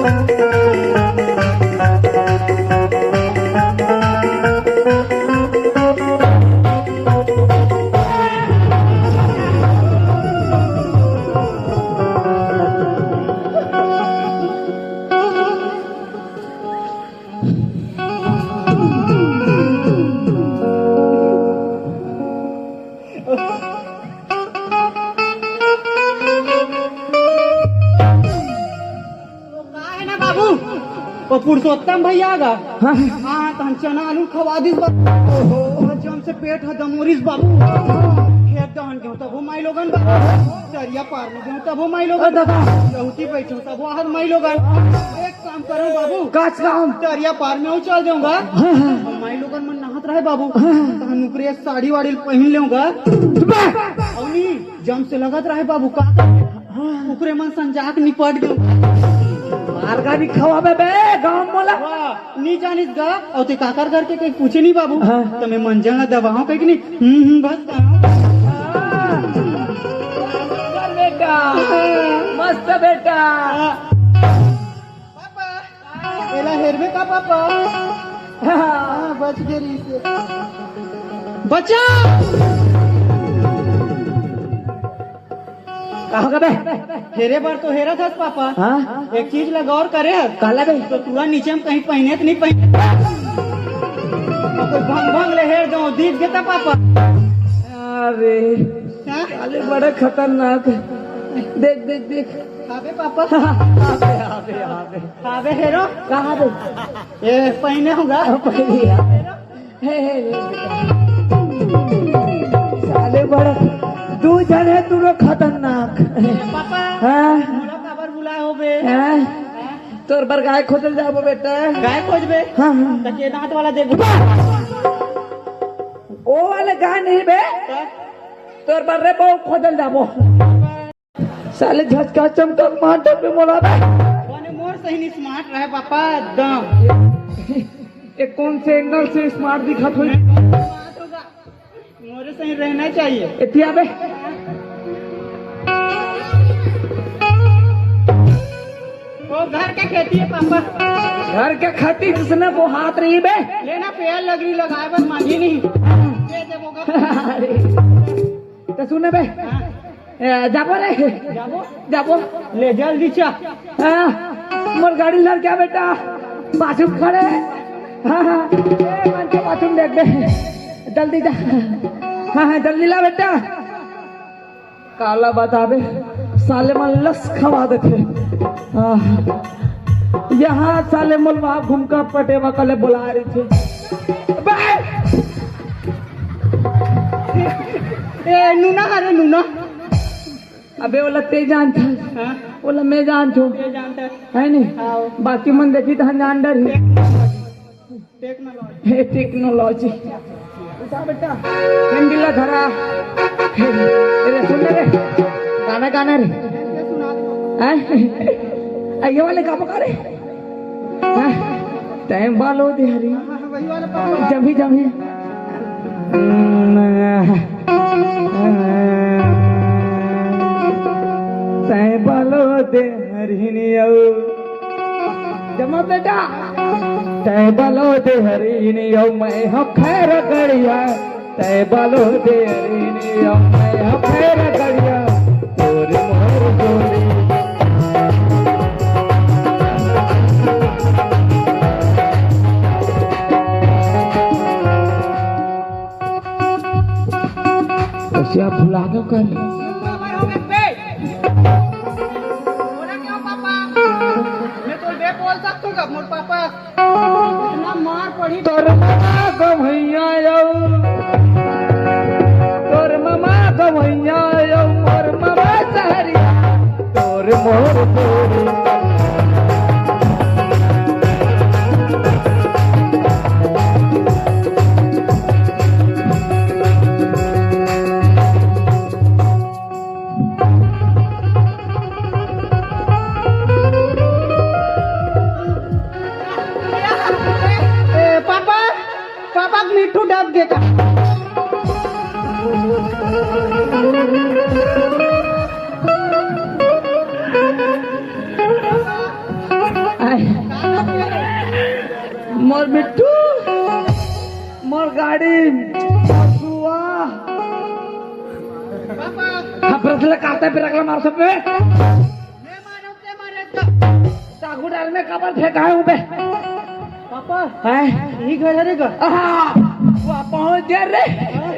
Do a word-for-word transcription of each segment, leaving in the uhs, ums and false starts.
का हे ना बाबू, वो पुरुषोत्तम भैया गा। हाँ। हाँ, तहन चना आलू खवा दिस बाबू। ओहो। जम से पेट ह दमोरिस बाबू। खेत दहन गेहूं तभो माई लोगन बाबू। तरिया पार में गेहूं तभो माई लोगन। ओ दादा। चौकी बैठो तभो आहर माई लोगन। एक काम करो बाबू। का काम? तरिया पार में अउ चल देहूं गा। हाँ, हाँ। माई लोगन मन नहात रहे बाबू। हाँ। तहन ऊपरे साड़ी वाड़ी पहिन लेहूं गा। बे! अउ नी, जम से लगत रहे बाबू, का करबे? हाँ। ओकरे मन संजाक निपट गेहूं। मार गारी खवाबे बे, गांव मोला। वाह, नी जानिस गा, अउ ते काकर करके कहीं पूछे नी बाबू। हाँ। त मैं मंजन ला दबाहूं कहीं कि नी? हम्म, हम्म, बस कहा। हाँ। मस्त बेटा, मस्त बेटा। हाँ। पापा, एला हेरबे का पापा? हाँ, बच गे रहिस हे। बचा! का हो गे बे? हेरे बर तो हेरत हस पापा। हाँ? एक चीज ला गौर करे हस? काला बे? तो तुरंत नीचे में कहीं पहिने त नहीं पहिने? कोई भंग भंग ले हेर दो, दिख गे त पापा। अरे, हाँ? साले बड़ा खतरनाक हे। देख, देख, देख। हाबे पापा। हाबे, हाबे, हाबे। हाबे हेरो। कहाँ बे? ए, पहिने हूं गा। पहिने हूं। हे, हे, हे। साले बड़ा, दू झन हे, दूनों खतरनाक। पापा, हाँ? मोला काबर बुलाए हो बे? हाँ? तोर बर गाय खोजल जाबो बेटा। गाय खोजबे? हाँ, हाँ। त के दांत वाला देखबे? ओ वाले गाय नहीं बे। का? तोर बर रे बहू खोजल जाबो। साले झटका चमका मार डरबे मोला बे। बने मोर सही नहीं smart रहे पापा एकदम। ये कौन से angle से smart दिखत होई? Smart होगा। मोरे सही रहना चाहिए। एतिया बे। वो घर के खेती हे पापा। घर के खेती जिसने वो हाथ रही बे। लेना पेड़ लग रही लगाए बर मांगी नहीं। दे दे वो गा। अरे। त सुन बे, हाँ। ए, जाबो रे। जाबो? जाबो। ले जल्दी चा। हाँ, मोर गाड़ी लड़ गया बेटा, पाछू खड़े। हाँ, हाँ, ए, मन के पाछू देख बे, जल्दी जा। हाँ, हाँ, जल्दी ला बेटा। काला बताबे, साले मन लस खवा देथे। हाँ, यहाँ साले मोला वहाँ घूम कर पटेवा कले बुला रही थी। बे! ए, नूना हरे नूना। अबे ओला ते जानथस, हाँ? ओला मैं जानथों। ते जानथस। हे नहीं? हाँ। बाकी मन देखी त जान डरही। टेक्नोलॉजी। हे टेक्नोलॉजी। उठा बेटा। हिंदी ला धरा। हे, अरे सुन रे। गाना गाना रे। ये सुना दो। हैं? आ, ये वाले गाना गा रे। हाँ, तैं बालो दे हरी। हाँ, हाँ, वही वाला पापा। जम्ही, जम्ही। तैं बालो दे हरी नियौ। जमा बेटा। तैं बालो दे हरी नियौ, मैं हूँ खैर गड़िया। तैं बालो दे हरी नियौ, मैं हूँ खैर गड़िया। तोर मोर जोड़ी। कसिया भुला दो कर। मैं तो बे बोल सकता हूँ, मोर पापा। इतना मार पड़ी। तोर ममा गवैया आयो, तोर ममा गवैया आयो, मोर ममा सहरिया, तोर मोर जोड़ी। ए, पापा, पापा के मिट्ठू डब गे का। मोर मिट्ठू, मोर गाड़ी, मोर सुआ। पापा। खपरत ले काटे पे रखला मार सब पे। मैं मारूं, के मारे तो? चाकू डाल में काबर फेंकाए हूं बे? पापा। हैं? यही घर है रे का? आहा, वाह, पहुंच गया रे। हाँ?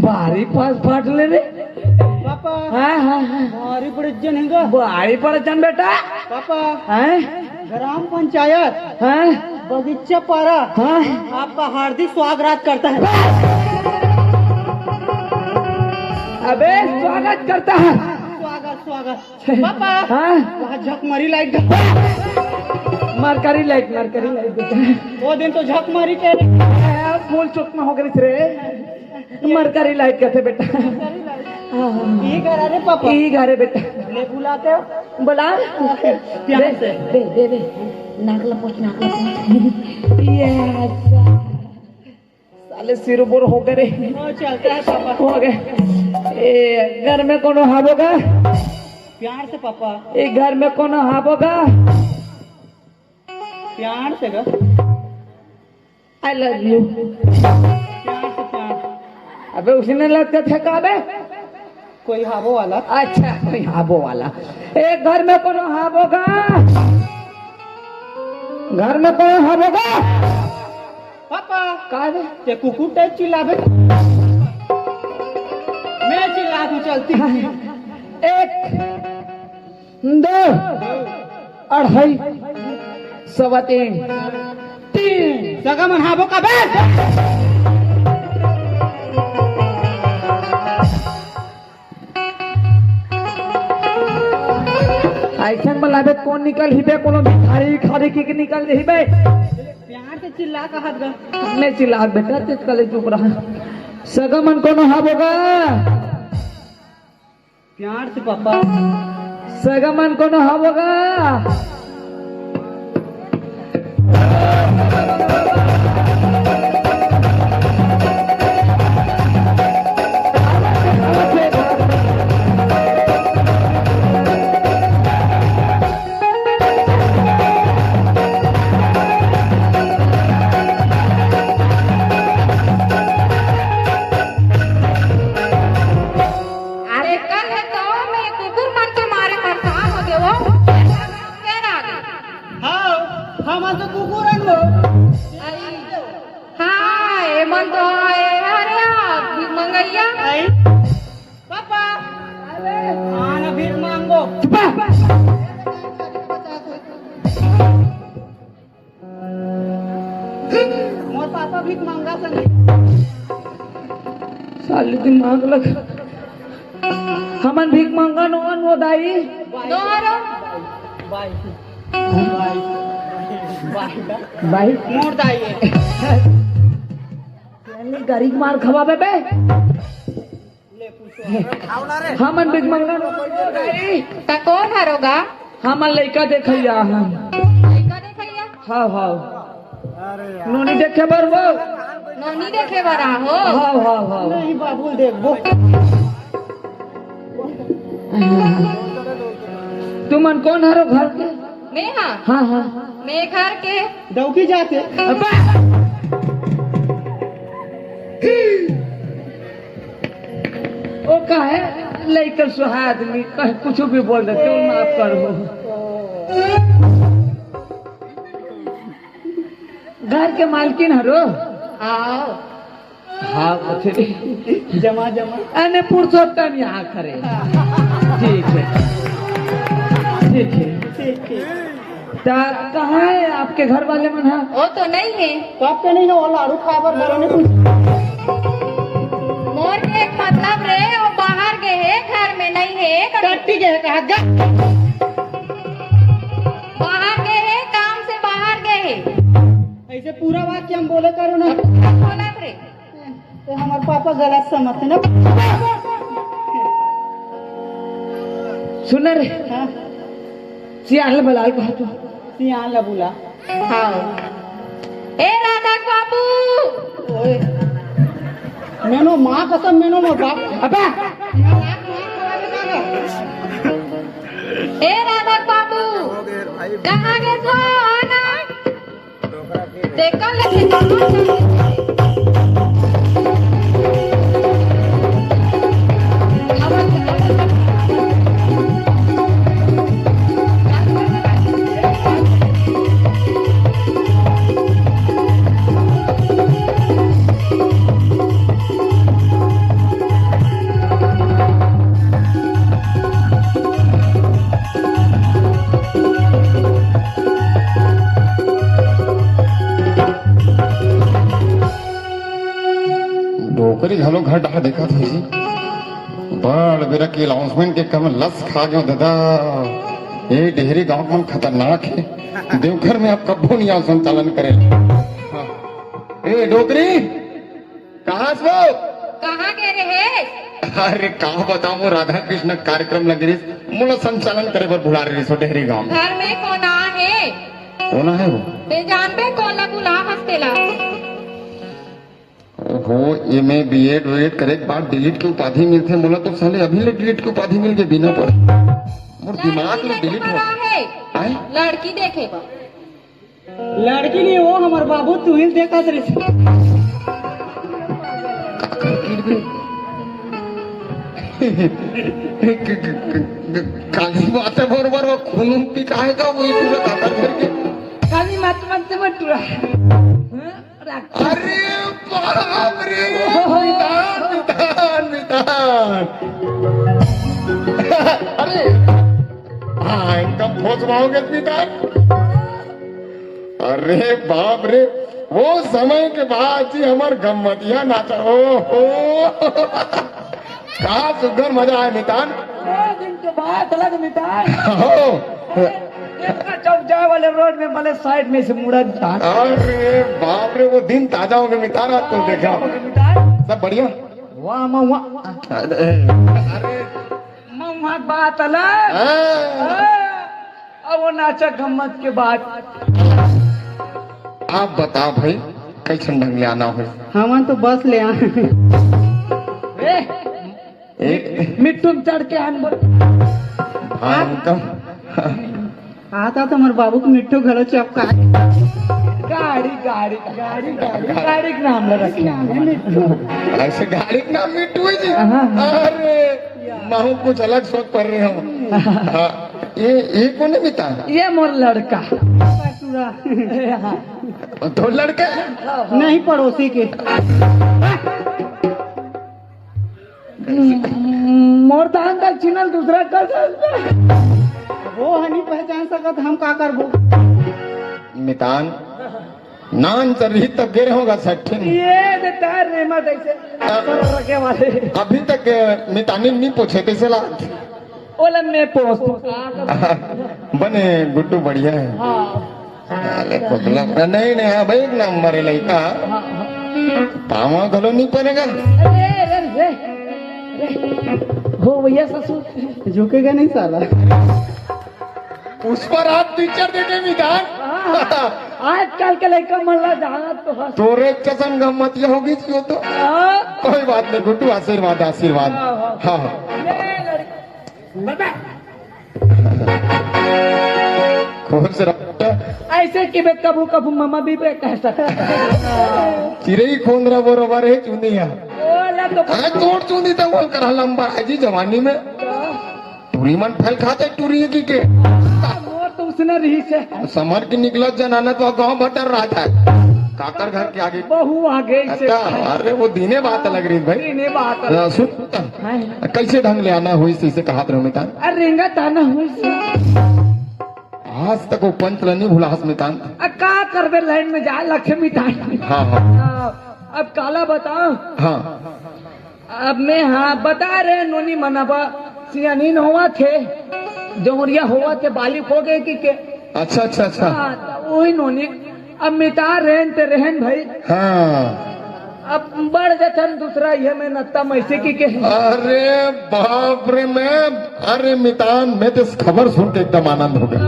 भारी पास फाट ले रे। पापा। हाँ, हाँ, हाँ। भारी बड़े जन है का? भारी बड़े जन बेटा। पापा। हैं? ग्राम पंचायत, हैं? बगीचा पारा, हाँ? आपका हार्दिक स्वागत करता है। अबे, स्वागत करता है। स्वागत, स्वागत। पापा, हाँ? वहाँ झकमरी लाइट का। मरकरी लाइट, मरकरी लाइट बेटा। वो दिन तो झकमरी के। फूल चुकमा हो गई रे। मरकरी लाइट कहते बेटा। हाँ, हाँ, हाँ। ये घर है रे पापा। ये घर है बेटा। ले बुलाते हो? बुला। प्यार दे, से। दे, दे, दे। नाक लपोच, नाक लपोच। ये ऐसा। साले सिर बोर हो गए रे। वो चलता है पापा। हो गए। ए, घर में कोनो हाबो का? प्यार से पापा। ए, घर में कोनो हाबो का? प्यार से गा। I love you। प्यार से प्यार। अबे उसने लग के फेंका बे। कोई हाबो वाला। अच्छा, कोई हाबो वाला। ए, घर में कोनो हाबो का? घर में कोनो हाबो का? पापा। का रे? ये कुकुर टाइप चिल्लाबे। मैं चिल्ला दूं, चलती। एक, दो, अढ़ाई, सवा तीन, तीन। सगा मन हाबो का बे? ऐसन में लाबे कौन निकल ही बे, कोनो भिखारी खारी की निकल ही बे। प्यार से चिल्ला कहत गा। मैं चिल्ला बेटा, ते कले चुप रहा। सगा मन कोनो हाबो का? प्यार से पापा। सगा मन कोनो हाबो का? अरे कल हे तो मैं कुकुर मन के मारे परेशान हो गए वो। के ना आगे। हाँ, हम तो कुकुर हन वो। आई। हाँ, ए मन तो आए, अरे आप भी मंगैया। आई। पापा। अरे। आना भीख मांगो। चुप। मोर पापा भीख मांगा संगे। साले दिमाग लग। हमन भीख मांगा नो अन वो दाई। दोहरो। बाई। बाई। बाई। बाई। मोर दाई है। गरीब मार खवाबे बे। हमन भीख मंगा नो। त कोन हरो गा? हमन लइका देखइया हन। लइका देखइया? हाव, हाव। नोनी देखे बर वो। नोनी देखे बर आहो? हाव, हाव, हाव। नहीं बाबू, देखबो। तुमन कोन हरो घर के? मैं हाँ। हाँ, हाँ। मैं घर के। डौकी जाते। अबे! ओ काहे लइका सुहा आदमी कहे कुछ भी बोल देते हो, माफ करो। घर के मालकिन हरो? आओ। हाँ, अच्छे। जमा, जमा। अने पुरुषोत्तम यहाँ खड़े। ठीक है। ठीक है। ठीक है। त कहाँ है आपके घर वाले मन ह? वो तो नहीं है। तो आपके नहीं है, वो लाड़ू खाए बर बोलो नहीं कुछ। मोर के एक मतलब रे, वो बाहर गए है, घर में नहीं है। टट्टी गए है, कहा जा। बाहर गए है, काम से बाहर गए है। ऐसे पूरा वाक्य हम बोले करो ना। बोला रे। ते हमर पापा गलत समझते ना। सुन रे। हाँ। सियान ल बलाल कहा तू। सियान ल बुला। हाँ। ए राधा बाबू। ओए। मेनो माँ कसम, मेनो मोर बाप। अबे। ए राधा बाबू। कहाँ गए तो आना? तेकर ले डोकरी घलो घर डहा देखत होही जी। बड़ बेरा के अनाउंसमेंट के कम लस खा गयो दादा। ए डेहरी गांव मन खतरनाक हे। देवघर में अब कब्बो नहीं आओ संचालन करे। हाँ। ए डोकरी, कहाँ से हो? कहाँ गे रहे? अरे का बताओ, राधा कृष्ण कार्यक्रम लगे रहिस, मोला संचालन करे बर बुला रहिस डेहरी गांव। घर में कोन आहे? कोन आहे वो? ते जानबे कोन ला बुला हस तेला। ओहो, एमए बीएड वीएड करे के बाद डिलीट के उपाधि मिलथे, मोला तो साले अभी ले डिलीट के उपाधि मिल के बिना पढ़े। मोर दिमाग ले डिलीट हो। आए? लड़की देखे बर। लड़की नहीं हो, हमर बाबू तुहिल देखत रहिस। काली बात है, बरोबर वो खून पिकाएगा, वही पूरा काकर घर के। काली मत, मत से मत टुरा। हाँ? अरे बाप रे, मितान, मितान, मितान। अरे, हाँ, एकदम ठोस भाव के मितान। अरे बाप रे, वो समय के बाद जी हमर गम्मतिया नाचा। ओ हो, का सुग्घर मजा आए मितान। वो दिन के बात अलग मितान। हो। अरे, देवका चौक जाए वाले रोड में भले साइड में से मुड़ा मितान। अरे बाप रे, वो दिन ताजा हो गए मितान, आज तो देखा। मितान। सब बढ़िया? वाह, वाह, वाह। अरे, अरे। महुआ बात अलग। हाँ। हाँ। अब वो नाचा गम्मत के बाद। आप बताओ भाई, कैसन ढंग ले आना हो? हमन तो बस ले आ। ए, ए, मिट्टू में चढ़ के आन बोल। हाँ, उनका। आता तो हमर बाबू के मिट्टू घलो चपका। गाड़ी, गाड़ी, गाड़ी, गाड़ी, गाड़ी के नाम ले रखे हैं मिट्टू। ऐसे गाड़ी के नाम मिट्टू है जी? हाँ, हाँ। अरे, महू कुछ अलग सोच पड़ रहे हो। हाँ, ये, ये कौन है मितान? ये मोर लड़का। ससुरा। हाँ। दो लड़के? नहीं, पड़ोसी के। मोर दान दक्षिणा ल दूसरा कर दे। वो ह नहीं पहचान सकत, हम का करबो? मितान, नान चल रही तब गिरे होगा सट्ठिन। ये दे तार रे मत ऐसे। रखे वाले। अभी तक मितानी नहीं पूछे कैसे ला। ओला मैं पोसतो। बने गुड्डू बढ़िया है। हाँ। अरे पगला, नहीं, नहीं, हाँ भाई, एक नंबर है लड़का। हाँ, हाँ। पावा घलो नहीं पड़ेगा। अरे, अरे, अरे, अरे। हो भैया ससुर। झुकेगा नहीं साला। उस पर आप पिक्चर देखे मितान। हाँ, हाँ। आजकल के लड़का मन ला जाना तो हंस। तोरे कसम गम्मतिया होगी जी वो तो। हाँ। कोई बात नहीं गुड्डू, आशीर्वाद, आशीर्वाद। हाँ, हाँ। हाँ, हाँ। ये लड़का खुश रह। ऐसे कि मैं कभू कभू ममा भी बे कह सकता। चिरई खोंदरा बरोबर है चुनिया। ओला तो हाँ, तोड़ चुनी तो बोल कर लंबा है जी जवानी में। टूरी मन फैल खाते टूरी की के। मोर तो उसने रही से। समर की निकलत जनाना तो गांव भटर रहा था। काकर घर के आगे। बहू आगे से। अच्छा, अरे वो दिने बात अलग रही भाई। दिने बात अलग। हाँ, सुन। हाँ। कैसे ढंग ले आना हुई से, इसे कहा रहो मितान? अरे रेंगा ताना हुई से। आज तक वो पंच ला नहीं भुला हस मितान। आ, का करबे लाइन में जा लखे मितान। हाँ, हाँ। आ, अब काला बताओ। हाँ। अब मैं हाँ बता रहे नोनी मनबा सियानी न होवा थे। जौरिया होवा थे बालिक हो गए कि के। अच्छा, अच्छा, अच्छा। हाँ, तो वही नोनी अब मितान रहन ते रहन भाई। हाँ। अब बढ़ जाथन दूसरा ये में नत्ता मैसे की के। अरे बाप रे, मैं, अरे मितान, मैं तो इस खबर सुन के एकदम आनंद हो गया।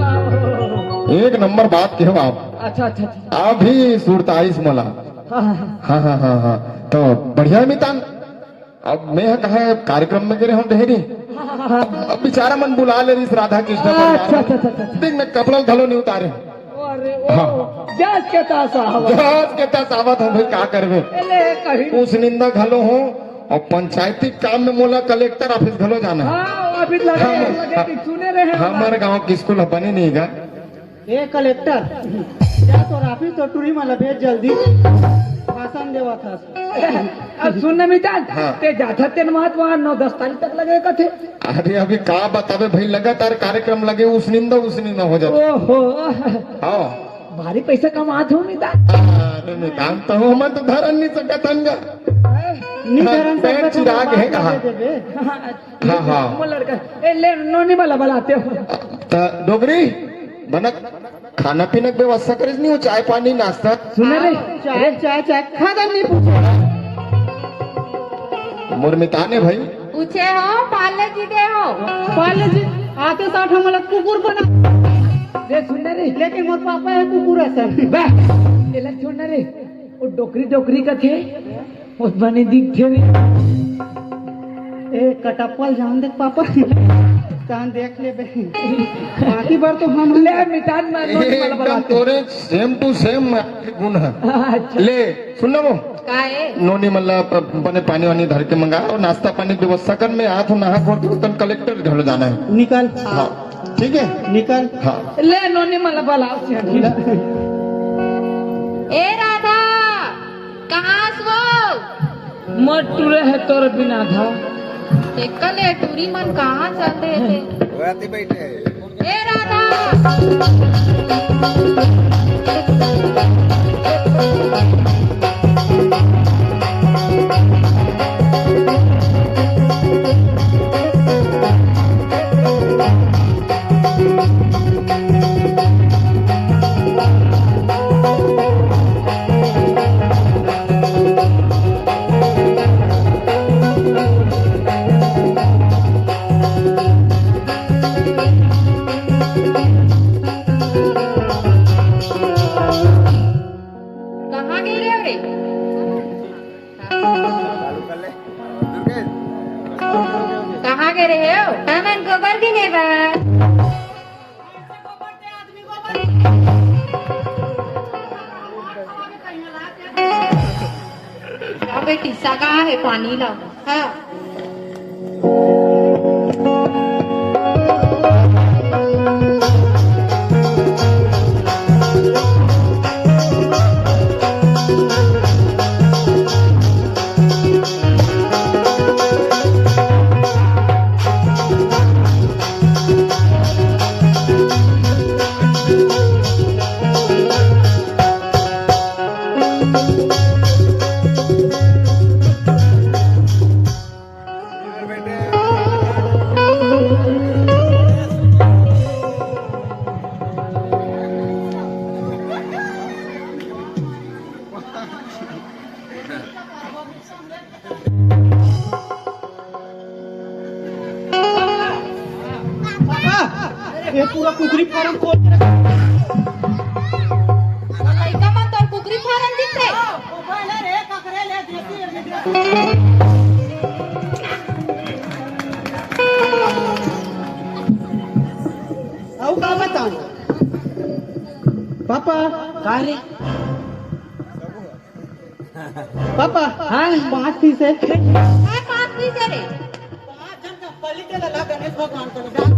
एक नंबर बात कहो आप। अच्छा, अच्छा, अच्छा। आप भी सुरताईस मला। हाँ, हाँ, हाँ। हाँ, हाँ, हाँ, हाँ। तो बढ़िया है मितान। अब मैं ह कहा कार्यक्रम में गिरे हूँ डेहरी। अब बेचारा मन बुला ले रहिस राधा कृष्ण अच्छा, परिवार। अच्छा, अच्छा, अच्छा, अच्छा। देख मैं कपड़ा घलो नहीं उतारे। अरे, ओ, हाँ। जस के तस आवत। जस के तस आवत हँव भाई, का करबे? ए, ले, कहीं। उसनिंदा घलो हँव अउ पंचायती काम में मोला कलेक्टर ऑफिस घलो जाना हे। हाँ, अभी लगे, हम, लगे कि सुने रहे हमर गाँव के स्कूल ह बने नइ गा। ए कलेक्टर, जा तोर ऑफिस तो टूरी मन ला भेज जल्दी, भाषण देवत हस। अब सुन न मितान, हाँ। ते जाथस तेन महत वहाँ नौ दस तारीख तक लगे कथे। अरे अभी का बताबे भाई, लगातार कार्यक्रम लगे, उसनिंदा उसनिंदा हो जाथे। ओहो। हाँ। भारी पैसा कमात हँव मितान। अरे मितान, त हमन तो धरन नइ सकत हन गा। नइ धरन सकत हन, चिराग हे कहाँ? हाँ, हाँ। मोर लड़का। ए, ले, नोनी वाला बलाते हो। त डोकरी, बने खाना पीना के व्यवस्था करिस नहीं हो, चाय पानी, नाश्ता? सुन रे। चाय, चाय, चाय, खाना नहीं पूछे। मोर मितान हे भाई। पूछे हो, पार्ले जी दे हो। पार्ले जी, आते साथ हमला कुकुर बना। रे, सुन रे। लेकिन मोर पापा हे कुकुर असन। बे, एला छोड़ ना रे। ओ डोकरी, डोकरी कथे। ओ बने दिखथे रे। ए, कटप्पल जान दे पापा। तहन देख लेबे। बाकी बार तो हम ले मितान मार, नोनी वाला एकदम बलाते। तोरे same to same गुण हे। अच्छा। ले, सुन ना वो। का हे? नोनी मन ला प-, बने पानी वानी धर के मंगा अउ नाश्ता पानी के व्यवस्था कर, मैं आत हँव नहा खोर के, तहन कलेक्टर घर जाना हे। निकल। हाँ, ठीक हे? निकल। हाँ। ले नोनी मन ला बलाओ। ए राधा, कहाँ हस वो? मत टूरे हे तोर बिना धा। देखा ले, टूरी मन कहाँ चल दे हे। वो आती बैठे हे। ए राधा। कहाँ गे रहे हो रे? कहाँ गे रहे हो? हमन गोबर बीने बर। जा बेटी, सगा हे पानी ला। हाँ। पापा, ये पूरा कुकरी फार्म खोल के रखा। लइका मन तोर कुकरी फार्म दिख रे। अउ का बताऊं? पापा। का रे? पापा, हाँ? पाँच पीस हे। हाँ, पाँच पीस हे रे। पाँच झन के हम पल्ली तेला ला गणेश भगवान को डाल।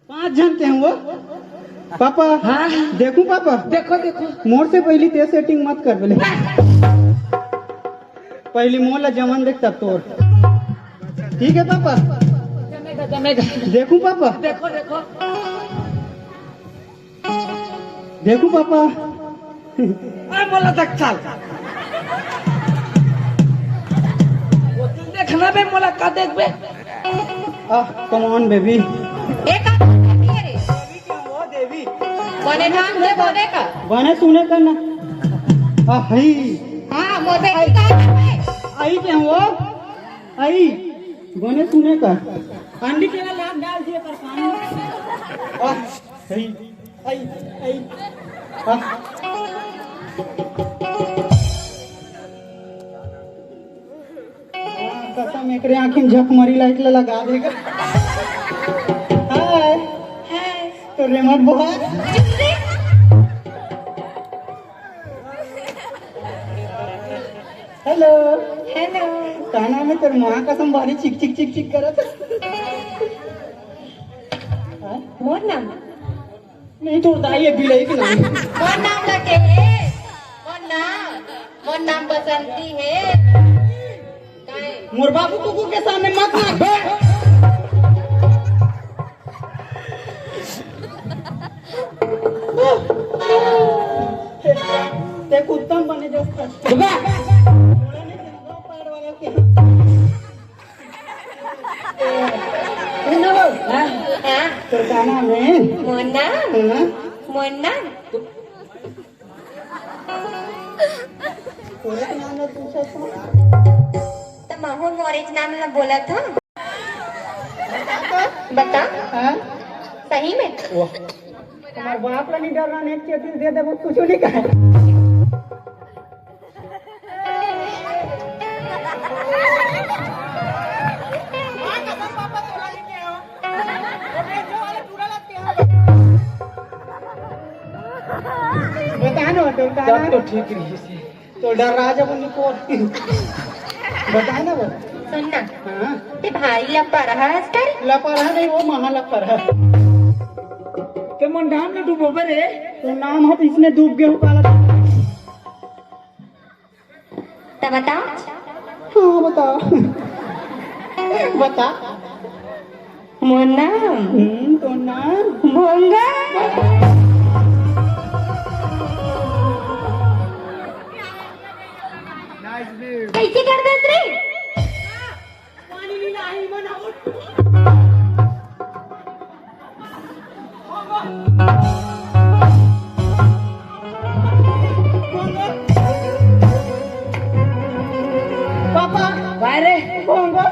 पाँच झन के हम वो। पापा, हाँ? देखूं पापा? देखो, देखो। मोर से पहली ते सेटिंग मत कर बोले। पहली मोर ला जमन देख तब तोर। ठीक हे पापा? जमेगा, जमेगा। देखूं पापा? देखो, देखो। देखूं पापा? अरे मोला देख चल। वो तू देखना बे, मोला का देखबे? आह, come on baby। ए का देखबे रे? देवी के वो देवी। बने नाम से बोले का? बने सुने का ना। आ हई। हाँ, मोर बेटी का नाम हे? आई के वो? आई। बने सुने का? अंडी के लाग डाल दिए पर पानी। आह। आई, आई, आई। हाँ। कसम, एकरे आँखी में झकमरी लाइट ला लगा देगा। हाय। हाय। रे मत बोल। हेलो। हेलो। का नाम हे तोर? माँ कसम भारी चिक चिक चिक चिक करत। हाँ? मोर नाम? नहीं, तोर दाई हे बिलई के नाम। मोर नाम ला के हे? मोर नाम, मोर नाम बसंती हे। काहे? मोर बाबू कुकुर के सामने मत नाच बे। ते कुत्ता बने जो। बे। सुन ना वो। हाँ? हाँ? तोर का नाम हे? मोर नाम? हाँ? मोर नाम? तोरे के नाम ला पूछत हँव। त महूँ मोरेच नाम ला बोलत हँव। बता। हाँ? सही में? वाह। हमार बाप ला नहीं डरना, नहीं चेतिस दे देबो, कुछ नहीं कहे। बता ना, तो का तब ना? तो ठीक रही से। तो डर रहा जब उनको। बता ना वो। सुन ना। हाँ। ते भारी लपरहा हस का रे? लपरहा नहीं, वो महा लपरहा। ते मोर नाम ला डूबोबे रे। तो नाम हे तो इसने डूब गे हो काला। त बता। हाँ, बता। बता। मोर नाम? हम्म, तोर नाम? भोंगा। कैसे कर देत रे? पापा। काय रे? भोंगो।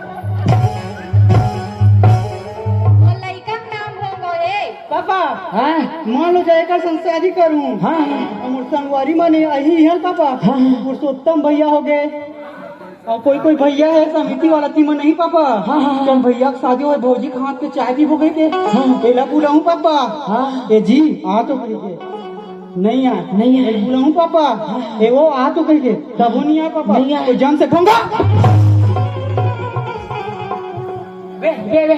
मोर लइका के नाम भोंगो हे। पापा। हाँ? मान लो जाए का संग शादी करूं। हाँ, हाँ। अउ मोर संगवारी माने अही हल पापा। हाँ, हाँ। पुरुषोत्तम भैया हो गए। अउ कोई कोई भैया हे समिति वाला, तिमन नहीं पापा। हाँ, हाँ, हाँ। जब भैया के शादी होय, भौजी के हाथ के चाय पीबो कहिके। हाँ। एला बुलाऊं पापा। हाँ। ए जी, आ तो कहिके। नहीं आय। नहीं आय। एला बुलाऊं पापा। हाँ। ए वो आ तो कहिके। तबो नहीं आय पापा। नहीं आय। ओ जम से भोंगा। बे, बे, बे।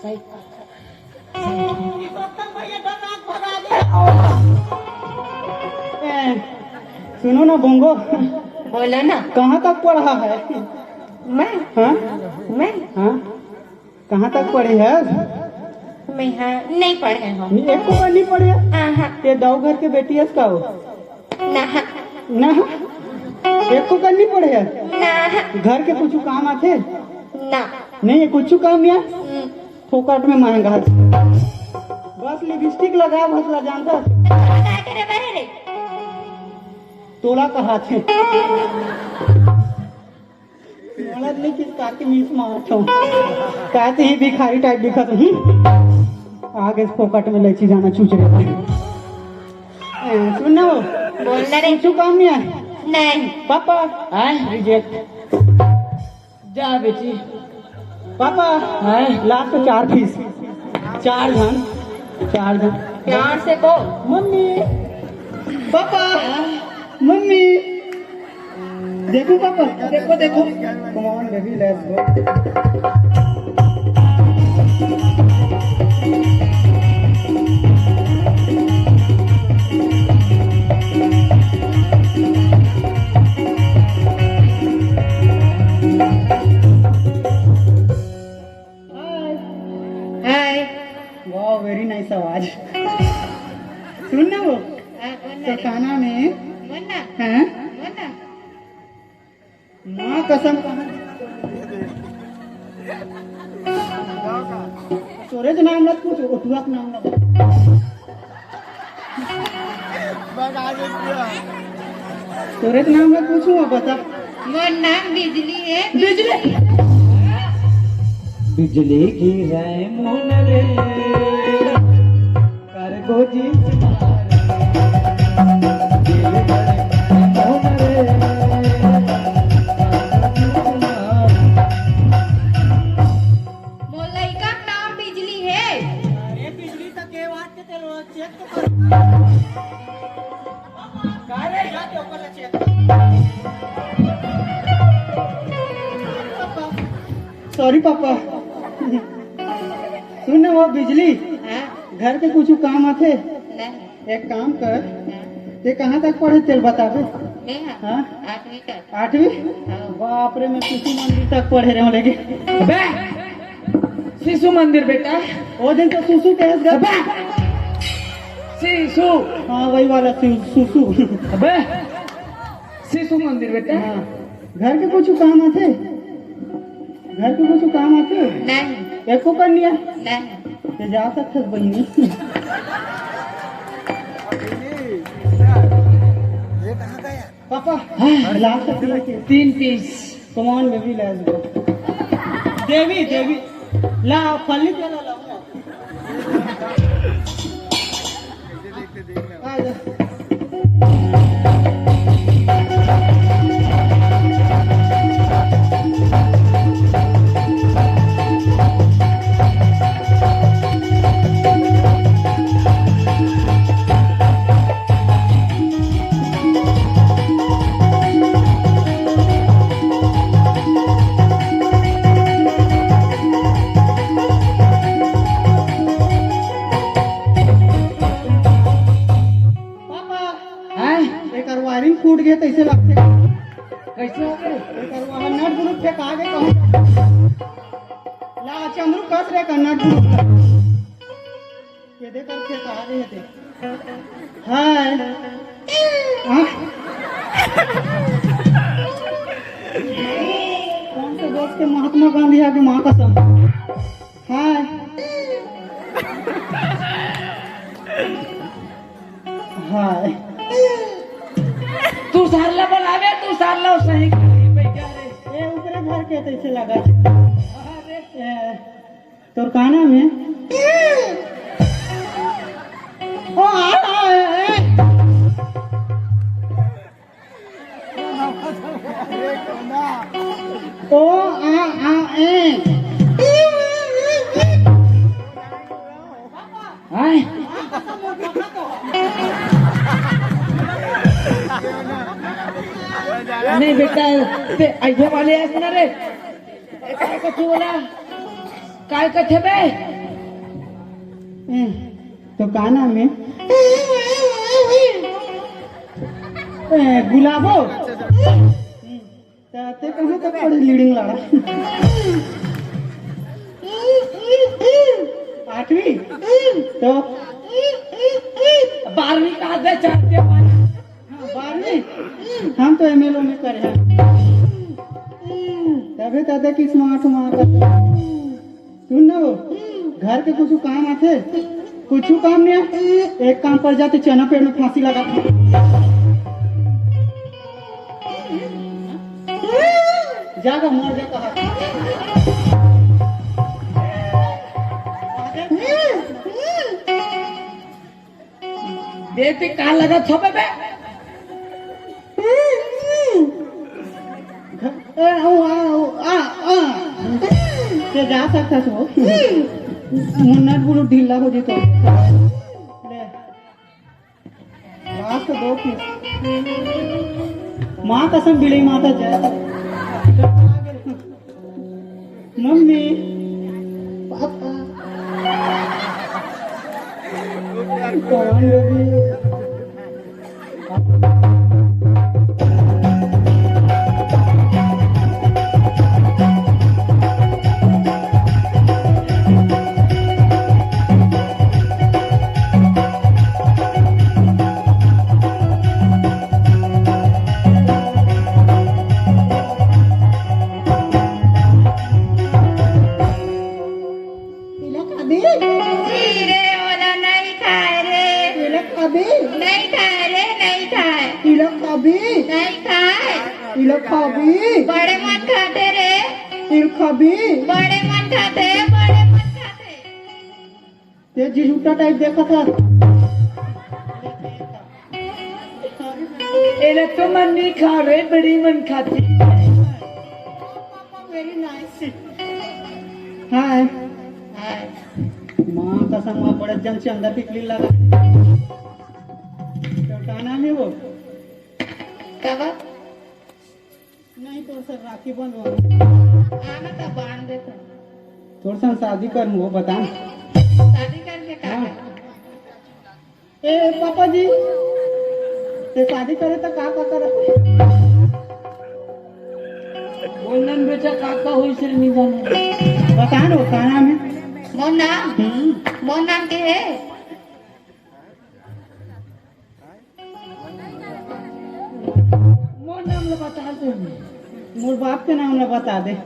सही। ए, सुनो ना भोंगो। बोलो ना। कहाँ तक पढ़ा है? मैं? हाँ? मैं? हाँ? कहाँ तक पढ़े है? मैं हाँ, नहीं पढ़े हँव। नहीं, एको बार नहीं पढ़े? हाँ, हाँ। ते दाऊ घर के बेटी हस का हो? ना। ना? एको कन नहीं पढ़े? ना। घर के कुछ काम आथे? ना। नहीं, कुछ काम नहीं है? हम्म। फोकट में महंगा है। बस लिपस्टिक लगा, बस ला जानता। तो का करे बारे रे? तोला कहा थे। मोला नहीं किस काके मिस मारत हूँ। काते ही भिखारी टाइप दिखत हूँ। आगे से फोकट में लेची जाना चूच रहे। ए, सुन ना वो। बोल ना रे। कुछ काम नहीं है? नहीं। पापा। आय? रिजेक्ट। जा बेटी। पापा। आय? लास्ट चार पीस। चार झन। चार झन। प्यार से बोल। मम्मी। पापा। मम्मी। देखो पापा, देखो, देखो। Come on, baby, let's go. Hi. Hi. Wow, very nice आवाज। सुन ना वो। हाँ, बोल ना तो रे। का नाम है? बोल ना। हाँ? बोल ना। माँ कसम कहाँ? तोरे तो नाम मत पूछ, ओटुआ के नाम मत। तोरे तो नाम मत पूछूं, बता। मोर नाम बिजली है। बिजली। बिजली गिरे मुन रे, कर गो जी। मोर लइका के नाम बिजली हे। का रे? Sorry papa. सुन ना वो बिजली, हाँ? घर के कुछ काम आथे। नहीं। एक काम कर, हाँ। ते कहाँ तक पढ़े तेल बताबे? मैं हाँ? हाँ? आठवीं तक। आठवीं? हाँ। बाप रे, मैं शिशु मंदिर तक पढ़े रहे हूँ लेकिन। अबे! शिशु मंदिर बेटा। वो दिन तो सुसु के हंस गए। अबे! शिशु। हाँ, वही वाला सु-, सुसु। अबे! शिशु मंदिर बेटा। हाँ। घर के कुछ काम आथे? घर के कुछ काम आथे? नहीं। एको कर लिया? नहीं। ये जा सकते बहिनी। पापा, हाँ। ला सकते हैं कि? तीन piece। Come on baby, let's go। देवी, देवी, ला, फली चला ला। पापा, हैं? एकर wiring फूट गे तइसे लगथे। कइसे हो गे? एकर वहाँ नट बुलुट फेंका गे कहूँ। ला चंद्रू कस रे का नट बुलुट ला। ये देख कर फेंका गे हे ते। हाय। हाँ? कौन से देश के महात्मा गांधी आगे माँ कसम? हाय। हाय। तू सारला बोलावे, तू सारला सही करी, भैया रे। ए, ओकरे घर के तइसे लगा। अरे। ए, तोर का नाम हे? ओ, आ, आ, ए, ए। ओ, आ, आ, ए। हैं? नहीं बेटा, ते अइसे वाले आस ना रे। काय कथे बोला? काय कथे बे? ए, तो का नाम हे? ए, गुलाबो? त ते कहाँ तक पढ़े लीडिंग लाड़ा? आठवीं? तो? बारहवीं का दे चाहते हैं। हाँ, बारहवीं? हम तो एम एल ओ में करे हैं। तभी तो देख smart मार। सुन ना वो, घर के कुछ काम आथे? कुछ काम नहीं है। एक काम पर जाते चना पेड़ में फांसी लगा। जागा मर जा कहा। देख ते का लगत हवे बे? ए, ओ, आ, ओ, आ, आ। ते जा सकता हो। मुन्ना बोलो ढीला हो जी तो। ले। Last दो piece। माँ कसम बिलाई माता जय। मम्मी, पापा, कौन बेबी? तिलक अभी? जी रे, ओला नहीं खाए रे। तिलक अभी? नहीं खाए रे, नहीं खाए। तिलक अभी? नहीं खाए। तिलक अभी? बड़े मन खाते रे। तिलक अभी? बड़े मन खाते, बड़े मन खाते। ते जी झूठा type देखा था। एला तो मन नहीं खा रे, बड़ी मन खाती। Very nice। Hi। Hi। हाँ, कसम, वहाँ बड़े जन से अंदर टिकली लगा। तो का नाम है वो? का बा? नहीं, तोर से राखी बंधवा। हाँ ना, तब बांध देता। तोर संग शादी कर, वो बता ना। शादी करके का हाँ। करना? ए पापा जी, ते शादी करे त का का करत? बोलन बेटा, का का होई से नहीं जाने। बता ना, का नाम है? मोर नाम? हम्म। मोर नाम के है? मोर नाम ला बता दे। मोर बाप के नाम ला बता दे।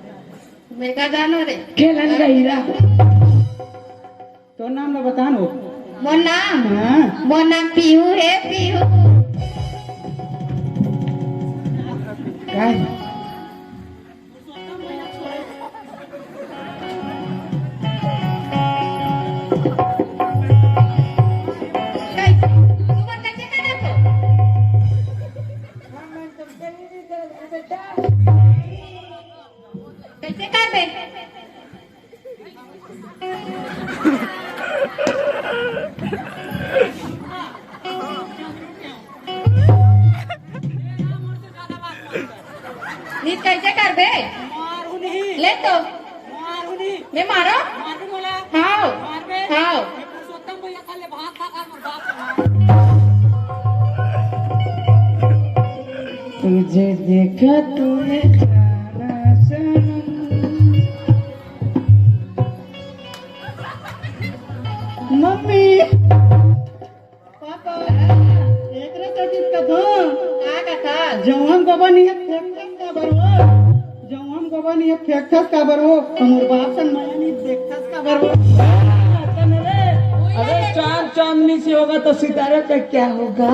मैं का जानो रे? खेलन गहिरा। तोर नाम ला बता नो। मोर नाम? हाँ। मोर नाम पीहू है, पीहू। काय? कैसे करबे? नी कैसे करबे? मारू नहीं। ले तो। मारू नहीं। मैं मारो? मारू बोला। हाव। मारबे। हाव। ये पुरुषोत्तम भैया खा ले, भात खा खा, मोर बाप खा। तुझे देखा तूने जाना सनम। मम्मी। पापा, एकरे तो दिक्कत हो। का कथा? जौहम गोबर नहीं है, फेंकथस काबर हो? जौहम गोबर नहीं है, फेंकथस काबर हो? हमर बाप सन मया नहीं देखथस काबर हो? अरे चांद चांदनी से होगा तो सितारों का क्या होगा?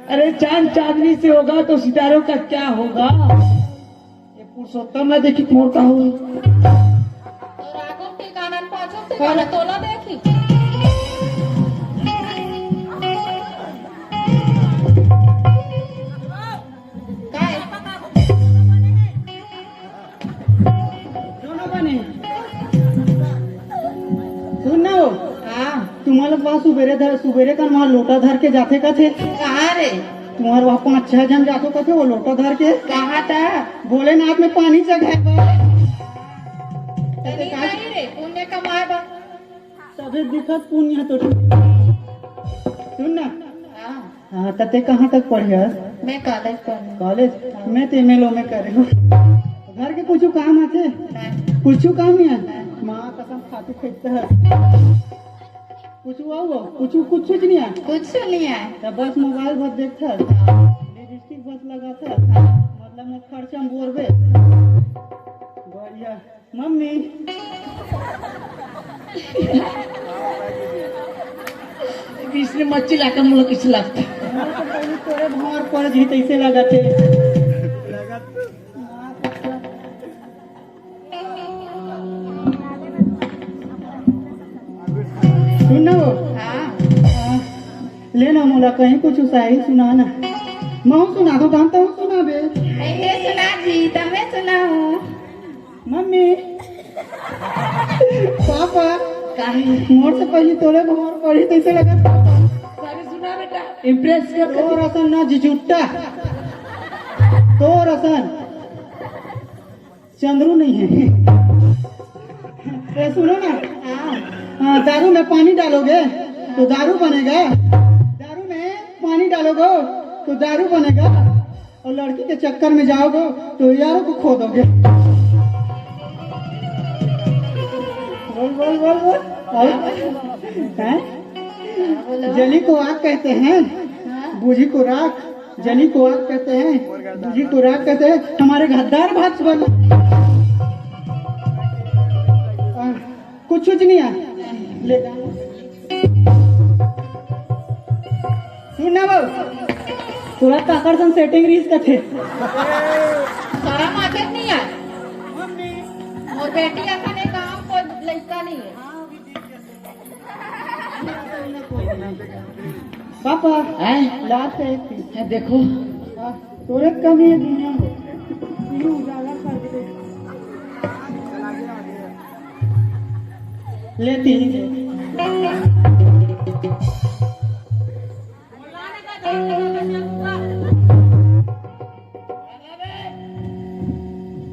अरे चांद चांदनी से होगा तो सितारों का क्या होगा? ये पुरुषोत्तम ना देखी मोर का हो। तोर आगू ठिकाना न पाछू ठिकाना तोला देखी। काय? दोनों बने। सुन ना वो। हाँ। तुम्हारे पास सुबेरे धर, सुबेरे का वहाँ लोटा धर के जाथे कथे। कहाँ रे? तुम्हारे वहाँ पाँच छह जन जाथो कथे वो लोटा धर के। कहाँ था? भोलेनाथ में पानी चढ़ाए बर। तनी कहीं रे, पुण्य कमाए बर। तभे दिखत पुण्य तो। सुन ना। हाँ। हाँ, त ते कहाँ तक पढ़े हस? मैं कॉलेज पढ़े हूँ। कॉलेज? हाँ। मैं तो एम एल ओ में करे हूँ। घर के कुछ काम आथे? नहीं। कुछ काम नहीं है? नहीं। माँ कसम खातू खरीदता है। कुछ हुआ हुआ? कुछ, कुछ, कुछ नहीं है? कुछ नहीं है। तो बस मोबाइल भर देखता है। हाँ। लिपस्टिक बस लगाता है। हाँ। मतलब मैं खर्चा में बोरबे। बढ़िया। मम्मी। इसने मच्छी लाकर मुझे कुछ लगता। तोरे भार पड़ जी तैसे लगा थे। सुन ना वो। हाँ। हाँ। ले ना मोला कहीं कुछ शायरी सुना ना। महूँ सुना दो, गान तो सुना बे। नहीं, सुना जी, तमे सुनाओ। मम्मी। पापा। काहे? मोर से पहले तोरे भार पड़ी तैसे लगा। सारे सुना बेटा, इम्प्रेस कर। तोर असन ना जिजुट्टा। तोर असन। चंद्रू नहीं है। ए, सुनो ना। हाँ। हाँ, दारू में पानी डालोगे तो दारू बनेगा। दारू में पानी डालोगे तो दारू बनेगा। और लड़की के चक्कर में जाओगे तो यारों को खो दोगे। बोल, बोल, बोल, बोल। और? हैं? बोलो। जली को आग कहते हैं, हाँ। बूझी को राख। जली को आग कहते हैं, बूझी को राख कहते हैं। हमारे घर दार भात बना। आ, कुछ, कुछ नहीं है। ले जा। सुन ना बाबू, तोरा काकर संग सेटिंग रहिस कथे। शरम आते नहीं है। और बेटी ऐसा नहीं काम कोई लड़का नहीं है। पापा, हैं? लात है एक पीस। हैं, देखो। हाँ, तोरे कमी है दुनिया में। ये उजागर कर दे। लेती ही।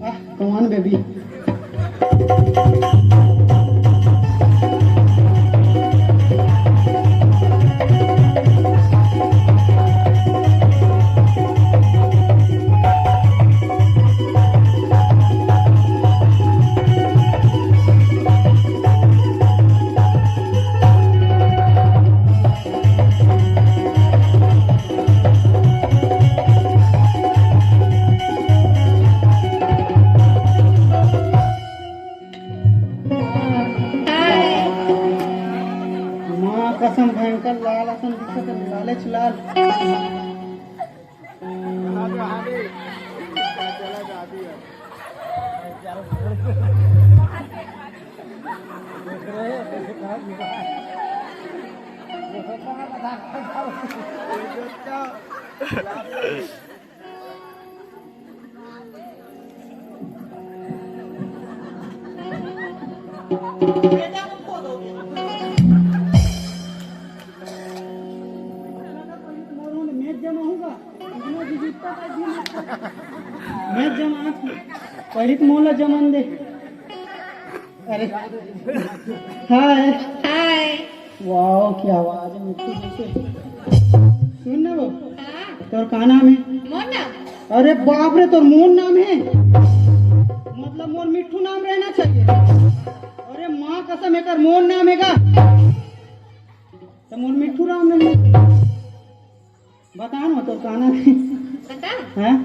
आह, come on baby। माँ कसम, भयंकर लाल असन दिखत हे, लालेच लाल। मैं जमा, पहले तो मोला जमन दे। अरे, हाय। हाय। वाओ, क्या आवाज है मिट्ठू जैसे। सुन ना वो, हाँ। तोर का नाम है? मोर नाम? अरे बाप रे, तोर मोर नाम है? मतलब मोर मिट्ठू नाम रहना चाहिए। अरे माँ कसम, एकर मोर नाम है का? तो मोर मिट्ठू राम नाम है। बता ना, तोर का नाम है? बता। हाँ?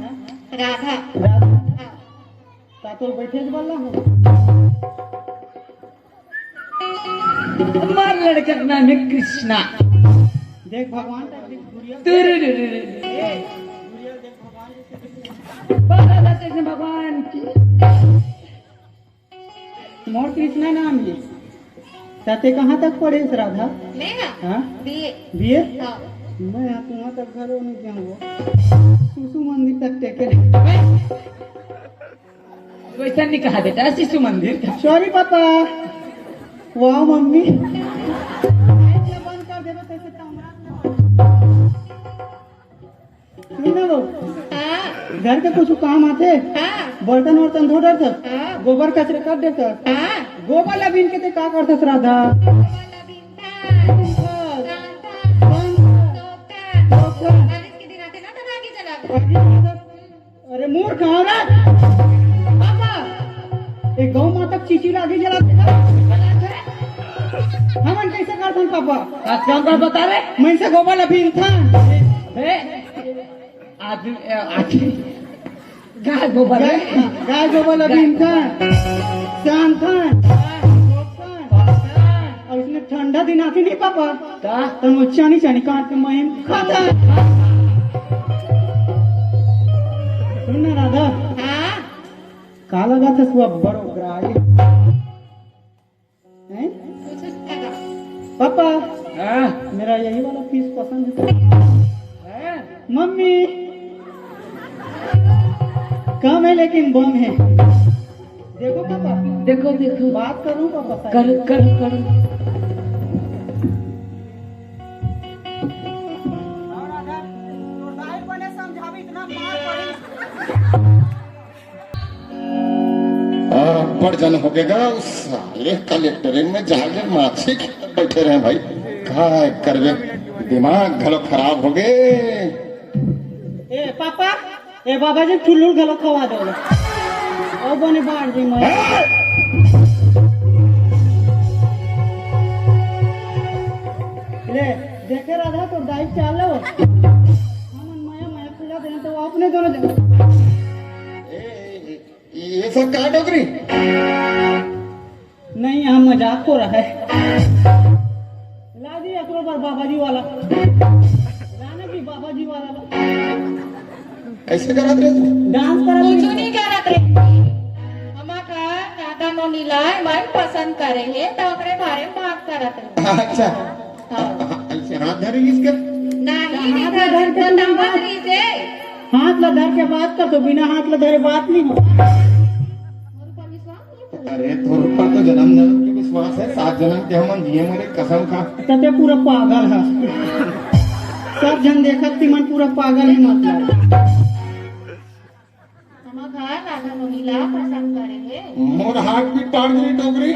राधा। राधा। हाँ। ता तोर बैठे के वाला हो। हमार लड़का के नाम है कृष्णा। देख भगवान का देख, गुड़िया। तेरे रे रे रे। ए, गुड़िया देख भगवान जैसे। बाबा कृष्ण भगवान की। मोर कृष्णा नाम है। ता ते कहाँ तक पढ़े हस राधा? मैं ना? हाँ? बीए। बीए? हाँ। मैं यहाँ, तुहाँ तक घरो नहीं जाऊँगा। शिशु मंदिर तक टेके। वैसा नहीं कहा बेटा, शिशु मंदिर। Sorry papa. वाह मम्मी। बंद कर देबे तैसे कमरा। सुन ना वो, हाँ। घर के कुछ काम आथे? हाँ। बर्तन वर्तन धो डरथस? हाँ। गोबर कचरा कर डरथस? हाँ। गोबर ला बीन के ते का करथस राधा? गोबर ला बीनथन। हाँ। रांधथन। धोथन। धोथन। बारिश के दिन आथे ना, तब आगी जलाथन। आगी जलाथन। अरे मूर्ख, हाँ रे। पापा, ए गौ माता के चीची ला आगी जलाथे का? हमन कैसे करथन पापा? आज काम कर बता रे। मैं से गोबर ला बीनथन। बे, आदमी, ए, आदमी, गाय गोबर गाय, रे। गाय गोबर ला बीनथन, सानथन, धोथन। अउ इसने ठंडा दिन आथे नहीं पापा, का? त वो चानी चानी काट के मैं खाथन। सुन ना राधा, हाँ? का लगथे सुबह बड़ो ग्राही? हैं? पापा, हाँ? मेरा यही वाला पीस पसंद है। हैं? मम्मी, कम है लेकिन बम है। देखो पापा, देखो, देखो। बात करूं पापा से? करो, करो, करो। और अब्बड़ जन होगे गा, उस साले कलेक्टरे में जाके माछी खेलत बइठे रहे भाई। काय करबे, दिमाग घलो खराब होगे। ए पापा, ए बाबा जी, ठुल्लू घलो खवा दो। ओ बने बाढ़ जी मैं। ले, देखे राधा, तोर दाई चाल लो। हमन मया मया खुला देना तो वो अपने दोनों जन। ए, ए, ये सब का डोकरी? नहीं, यहाँ मजाक हो रहा है। ला जी, एकरो बर बाबा जी वाला। लाना जी, बाबा जी वाला ला। ऐसे करत रहे तू? डांस करत कुछ रहे। नहीं करत रहे। हमा का दादा नोनी ला मन पसंद करे हे, तो ओकरे बारे में बात करत रहे। अच्छा। हाँ। हाँ, ऐसे हाथ धरे इसके? नहीं, हाथ नहीं ला धर के बतावत तुम बात, रही से। हाथ ला धर के बात कर, तो बिना हाथ ला धरे बात नहीं हो। अरे, तोर ऊपर तो जन्म जन्म के भी माँ से सात जनम के हमन जिए मरे कसम खा। त ते पूरा पागल ह। सब झन देखत तिमन पूरा पागल हे मतलब। हमर घर राधा नोनी ला पसंद करे हे। मोर हाथ भी पाड़ दी डोकरी।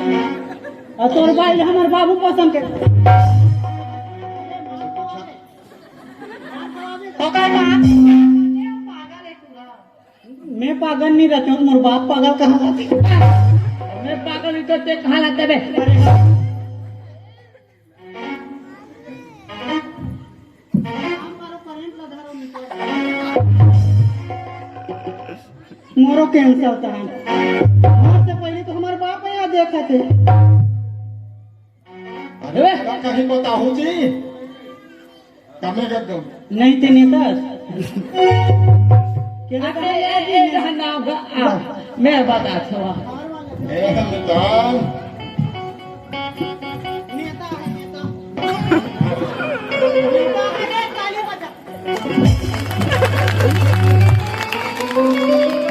अउ तोर भाई हमर बाबू पसंद के। ओकर बाप पागल हे पूरा। मैं पागल नहीं रहते हूँ, मोर बाप पागल कहाँ रहते? मैं पागल नहीं तो ते कहाँ रहते बे? अरे हाँ। मोरो कैंसर था। मोर से पहले तो हमारे बाप यहाँ देखा थे। अरे, अरे। का कहीं बताहू जी? कमे कर दो। नहीं ते नेता। के अरे, ए, ए, ए, ना, ना, आ, मैं बताता हूँ। ए, हम बताओ।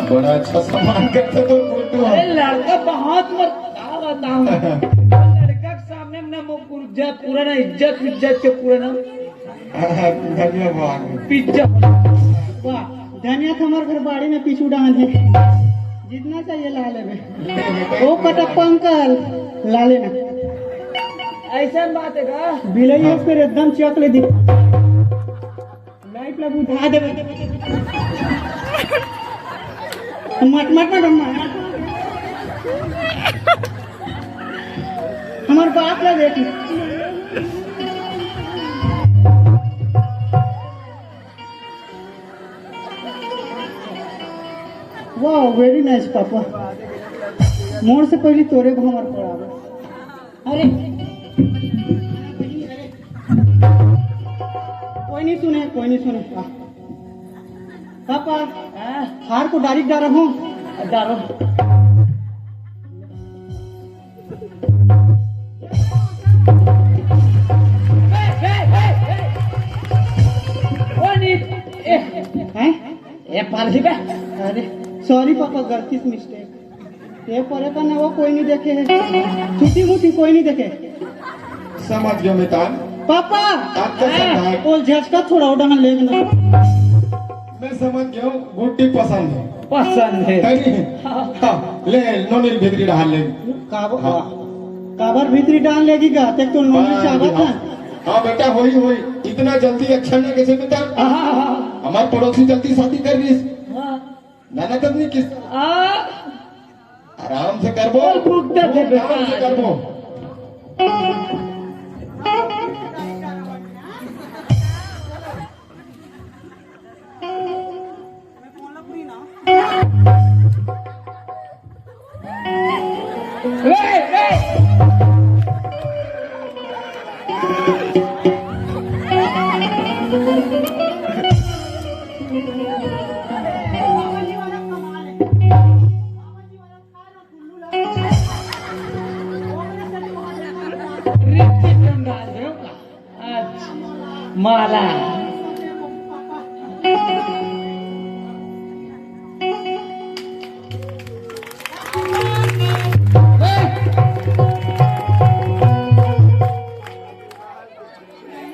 बड़ा अच्छा सम्मान करते तो फोटो। अरे लड़का बहुत मर-, का बताऊं? लड़का के सामने में ना वो पूरा, पूरा ना इज्जत, इज्जत के पूरा ना धन्यवाद। पिज्जा। वाह, धनिया तो हमारे घर बाड़ी में पीछू डाहन है, जितना चाहिए ला लेबे। ओ कटप्पा अंकल, ला लेना। ऐसा बात है का? बिलई है, फिर एकदम चक ले दी। लाइट ला बुझा देबे। मत, मत, मत, मत। हमार बाप ला देख। Wow, very nice, पापा। मोर से पहले तोरे को हमार पढ़ावे। अरे, कोई नहीं सुने, कोई नहीं सुने। पापा, हाँ? हार को डायरेक्ट डाल रहा हूँ। डालो। ए, ए, ए, ए। ओ नी, ए। हैं? ए, पालथी बे। अरे, सॉरी पापा, गलती से मिस्टेक। ये परे का नवा कोई नहीं देखे है। छुट्टी मुट्ठी कोई नहीं देखे। समझ गयो मितान। पापा! आपका सरदार। ओ झटका थोड़ा उड़ान लेना। मैं समझ गया हूँ, गुड्डी पसंद है। पसंद है। है नहीं? हाँ। हाँ, ले, नोनी भीतरी डाल ले। काबर, हाँ। काबर भीतरी डाल लेगी का? ते तो नोनी बस, चाहत हाँ। है। हाँ बेटा, होई, होई। इतना जल्दी अच्छा ना कैसे बेटा? हाँ, हाँ, हाँ। हमार पड़ोसी जल्दी शादी कर दी। हाँ। ना, ना, तब नहीं किस आ। आराम से करबो। ओ, भुगते थे आराम से बेटा। करबो। ए, ए। ऋतिक अंदाज है का? अच्छा, माला।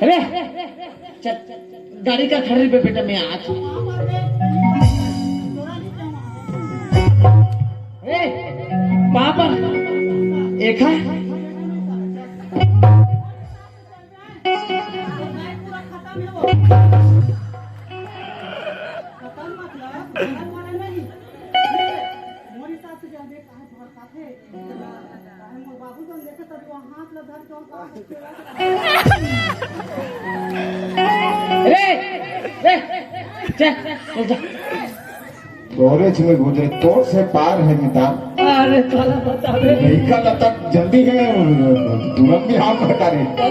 अरे, चल, गाड़ी का खड़ी पे बेटा, मैं आज। ए, पापा, एक है। रे, रे, चल, चल, चल। तोरे छुए गुजरे, तोर से पार है मितान। अरे, काला बता बे। लइका लता जल्दी है, तुरंत भी हाँ भड़का रे।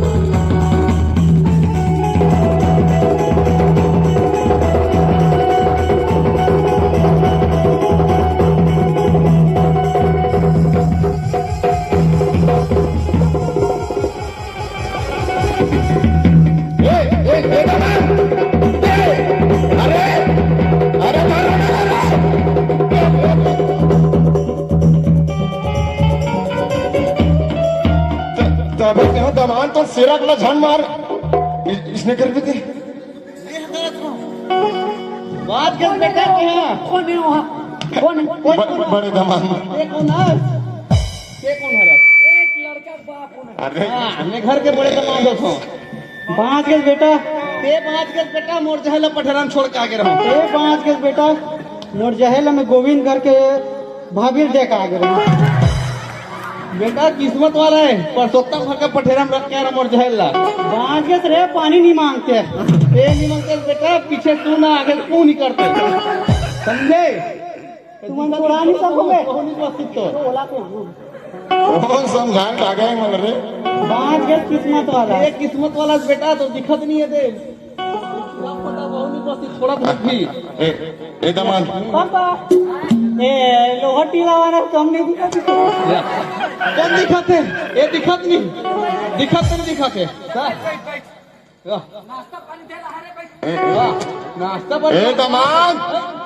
तबे कहो दमान तो सिरक ला झन मार। इ-, इसने कर भी दे। बात कर बेटा के हाँ। कौन है वहाँ? कौन है? कौन ब-, है? बड़े दमान। ये कौन है? ये कौन है? एक लड़का बाप होना। अरे। हाँ, मैं घर के बड़े दमान होता हूँ। बाँच गेस बेटा। ते बाँच गेस बेटा, मोर जहेला पठेराम छोड़ के आगे रहो। ते बाँच गेस बेटा, मोर जहेला में गोविंद करके भाभी दे के आगे रहो। बेटा किस्मत वाला है, परसोत्तम भर के पठेराम रख के आ रहा मोर जहेला। बाँच गेस रे, पानी नहीं मांगते। ये नहीं मांगते बेटा, पीछे तू ना आगे तू नहीं करते। समझे? तुमन छोड़ा नहीं सकते। बहुत नहीं बसित तो। कौन समझाए धागा है मल रे? बाँच गेस किस्मत वाला। ये किस्मत वाला बेटा तो दिखत नहीं है दे। बहुत नहीं बसित, थोड़ा बहुत भी। ए, ए दमान। पापा, ए, लोहा टीला वाला कम नहीं दिखा। कौन दिखाते? ये दिखत नहीं। दिखत नहीं दिखाते। वाह। ए, वाह। नाश्ता पानी ए, दमान।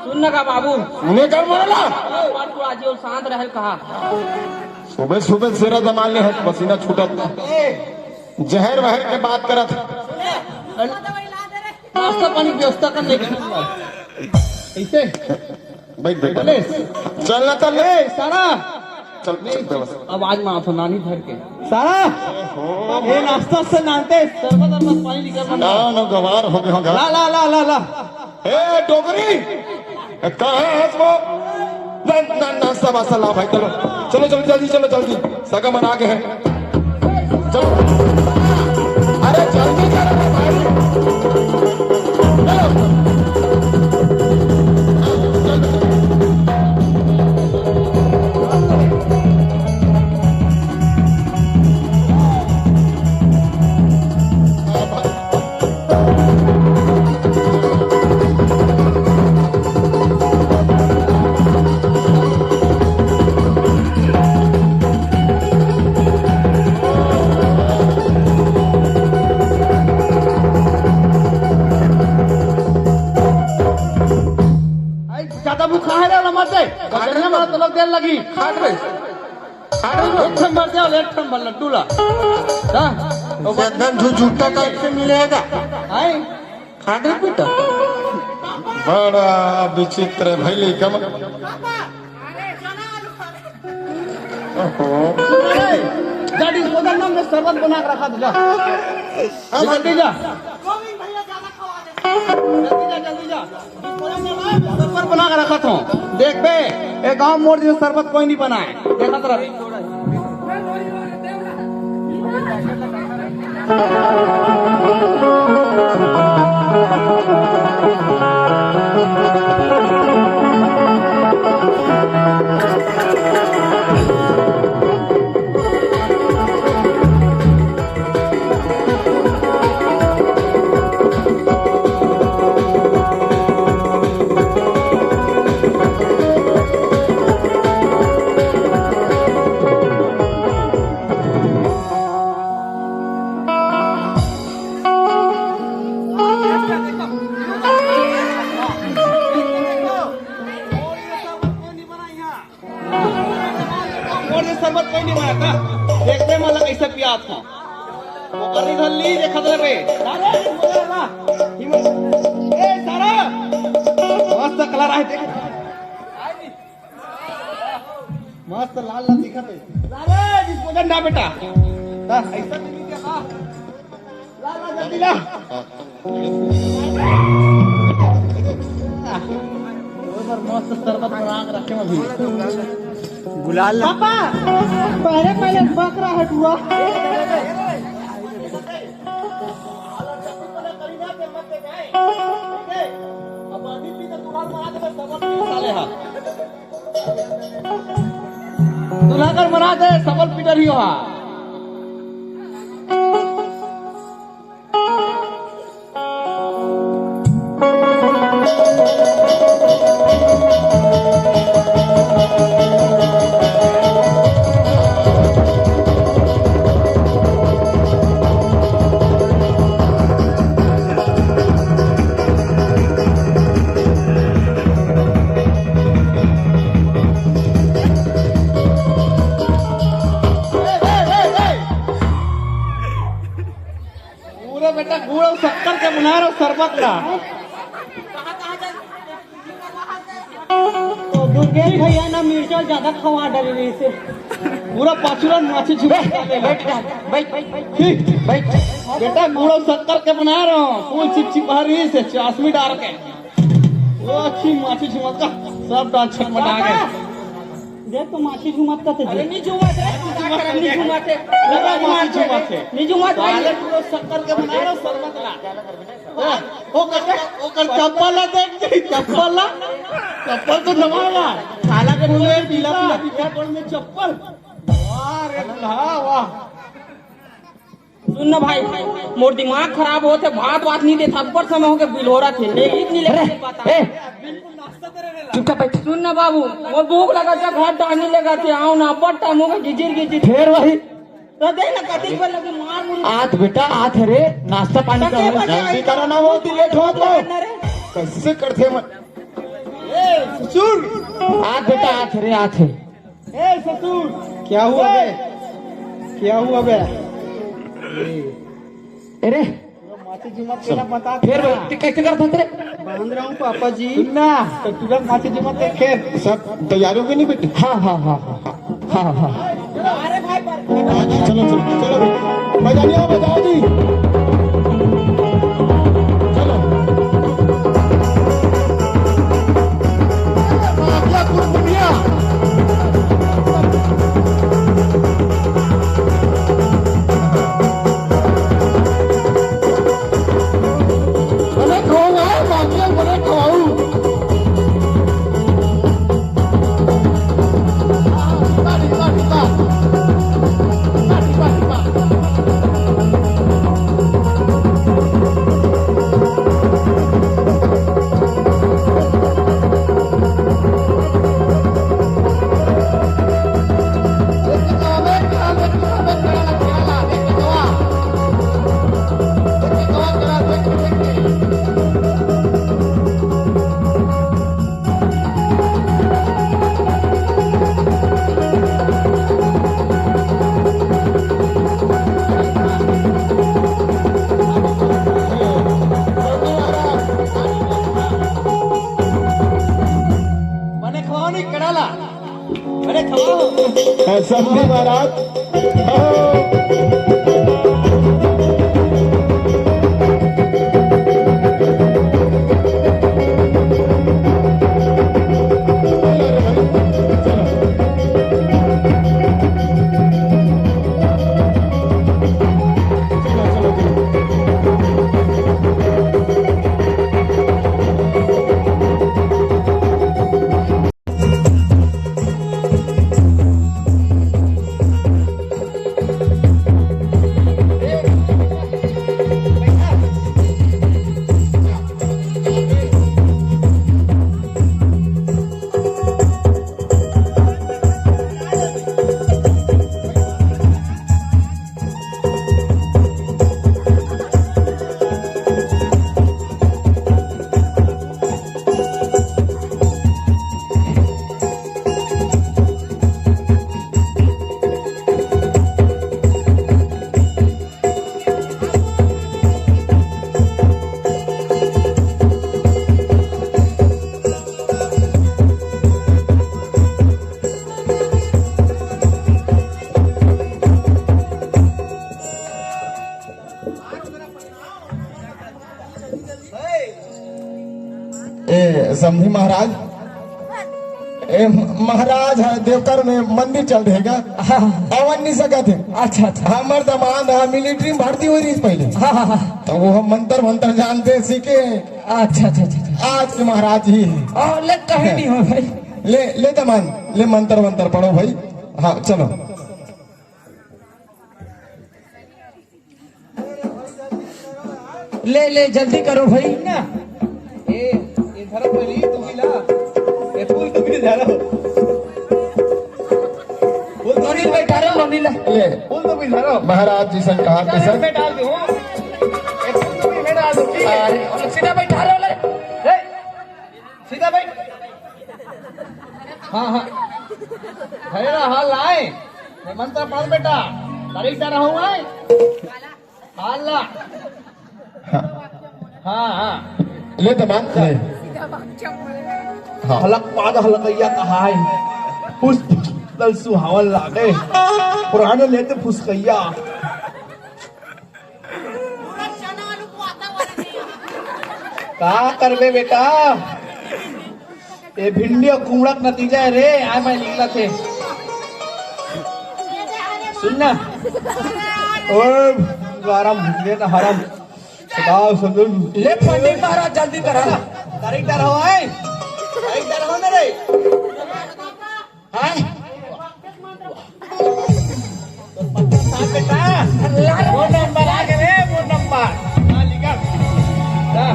सुन ना का बाबू। सुने कर बोला। बात को आज और शांत रहल कहा। सुबह सुबह सेरा दमान ले हट पसीना छूटत ना। जहर वहर के बात करत। नाश्ता पानी की व्यवस्था करने की। कैसे? बैठ, बैठ। ले। चल ना, चल। ए, सारा। चल, नहीं, व्यवस्था। अब आज माँ तो नानी धर के। सारा। ओहो। ए, नाश्ता से नानते, शरबत, शरबत, पानी निकल बंदा। ना, ना, गवार हो गए होगा। ला, ला, ला, ला, ला। ए, डोगरी। ए, कहाँ है वो? ना, ना, नाश्ता वास्ता ला भाई, चलो। चलो, चलो, जल्दी, चलो, जल्दी। सगा मन आगे हैं। चलो। अरे जल्दी करो रे भाई। चलो। आई, ज्यादा भूखा है रे, मत दे। खाट रे, मत लोग देर लगी। खाट रे। खाट रे। एक ठन भर दे, एक ठन भर लड्डू ला। हाँ। एकदम झू-, झूठा टाइप से मिलेगा। आई। खाट रे बेटा। बड़ा विचित्र है भाई, लेकिन ओहो। ए, जा disposal ना में शरबत बना के रखा था, जा। हाँ, जल्दी जा। जल्दी जा, जल्दी जा। Disposal ना में शरबत बना के रखा था। देख बे, ए गांव मोर जैसे शरबत कोई नहीं बनाए। देखत रह। मोर जे शरबत कोई नहीं बनाता, देखबे मला कैसे पियात हूँ। वो कर रही धल्ली, देखत रहे। अरे, ए, सारा। मस्त कलर आहे, देख। मस्त लाल लाल दिखत है। लाल है, disposal ना बेटा। हाँ, ऐसा नहीं क्या? हाँ। ला, ला, जल्दी ला। ओए, पर मस्त शरबत बना के रखे हैं अभी। गुलाल ला। पापा, पहले, पहले बकरा हटुआ। अब अभी भी तो दुलार मार दे, शरबत पी साले हा। दुल्हा कर मना दे, सबल पीटर ही हो हा। गुड़ अउ शक्कर के बना रहो शरबत ला। तो दुर्गेश भैया ना मिर्चा ज्यादा खवा डाली रही से। पूरा पाछुरा माछी छुपा डाले ला। बैठ, बैठ, बैठ, बैठ। ठीक। बैठ। बेटा, गुड़ अउ शक्कर के बना रहो, फूल चिपचिपा रही से, चाशनी डाल के। वो अच्छी माछी झुमका, सब डाल छटपटा के। देख तो माछी झुमत का अरे तेजी। नहीं झुमत रे, तू क्या कर, नहीं झुमत है। अरे माछी झुमत है। नहीं झुमत भाई। साले पूरा शक्कर के बना रहा शरबत ला। हाँ, ओकर, ओकर चप्पल ला देख, चप्पल ला। चप्पल तो नवा ला। साला के पूरे पीला पीला पीला गोड़ में चप्पल। वाह रे वाह, वाह। सुन ना भाई, मोर दिमाग खराब होत हे, भात वात नहीं देता, अब्बड़ समय होके बिलोरा थे, ले ईद नहीं अरे, लेके पता। ए, चुपचाप बैठ। सुन ना बाबू, मोर भूख लगा था, घर डालने लगा थे, आओ ना, अब्बड़ टाइम होगा, गिजिर गिजिर। फिर वही। तो देख ना, कति बार लगे मार मुर। आत बेटा, आत रे, नाश्ता पानी तो कर ले। जल्दी करो ना, वो भी लेट होत हो। ना रे। कैसे करते मन? ए, ससुर। आत बेटा, आत रे, आत है। ए ससुर। क्या हुआ बे? क्या हुआ बे? अरे, माची जी मत तेरा बता फिर तेरा। तू कैसे कर सकते? बांध रहा हूँ पापा जी। सुन ना। तो तुरंत माची जी मत खेल। सब तैयार हो गए नहीं बेटे? हाँ, हाँ, हाँ, हाँ, हाँ, हाँ। अरे भाई, पर चलो, चलो, चलो। बजा लिया, बजाओ जी। चलो। अरे खाओ यार, बाकी बड़े खाओ। मने खवाओ नहीं कड़ाला। अरे खवाओ। समधी महाराज। ए, समधी महाराज, ए, महाराज ह, देवकर में मंदिर चल देगा। हाँ। अवन नहीं सकत हे। अच्छा, अच्छा। हमर दमांद ह, मिलिट्री में भर्ती होय रहिस पहले। हाँ, हाँ, हाँ। तो वो हम मंत्र मंत्र जानते सीखे। अच्छा, अच्छा, अच्छा, अच्छा। आज के महाराज ही। और ले, कहीं नहीं हो भाई। ले, ले दमांद, ले मंत्र मंत्र पढ़ो भाई। हाँ, चलो। ले, ले, जल्दी करो भाई। ना। ए, ए धरो पहली, तू भी ला। ए फूल तू भी धरो। फूल तू भी लोनी बैठा रहो, लोनी ला। ले। फूल तू भी धरो। महाराज जी संग कहा के चल, संग। मैं डाल दूँ। ए फूल तू भी मैं डाल दूँ, ठीक है? अरे, सीधा बैठा रहो, ले। ए, सीधा बैठ। हाँ, हाँ। अरे ना, हाल आए। मैं मंत्र पढ़ बेटा। तारीख जा रहा हूँ, आए। हाल ला। हाँ, हाँ। ले दमांद, ले। हाँ। हलक पाद हलकैया कहाय, पुष्प तल सुहावन लागे, पुराण लेते फुसकैया। का करबे बेटा, ये भिंडी अउ कुमड़ा के नतीजा हे रे। आय मैं निकलत हे। सुन ना, ओ गरम, ये तो हरम। बताओ, समझो। ले पंडित महाराज, जल्दी करा। तारीख डर हो, आय। तारीख डर हो ना रे। आय। सात बेटा। वो नंबर आ गए रे, वो नंबर। हाँ, लिखा। हाँ।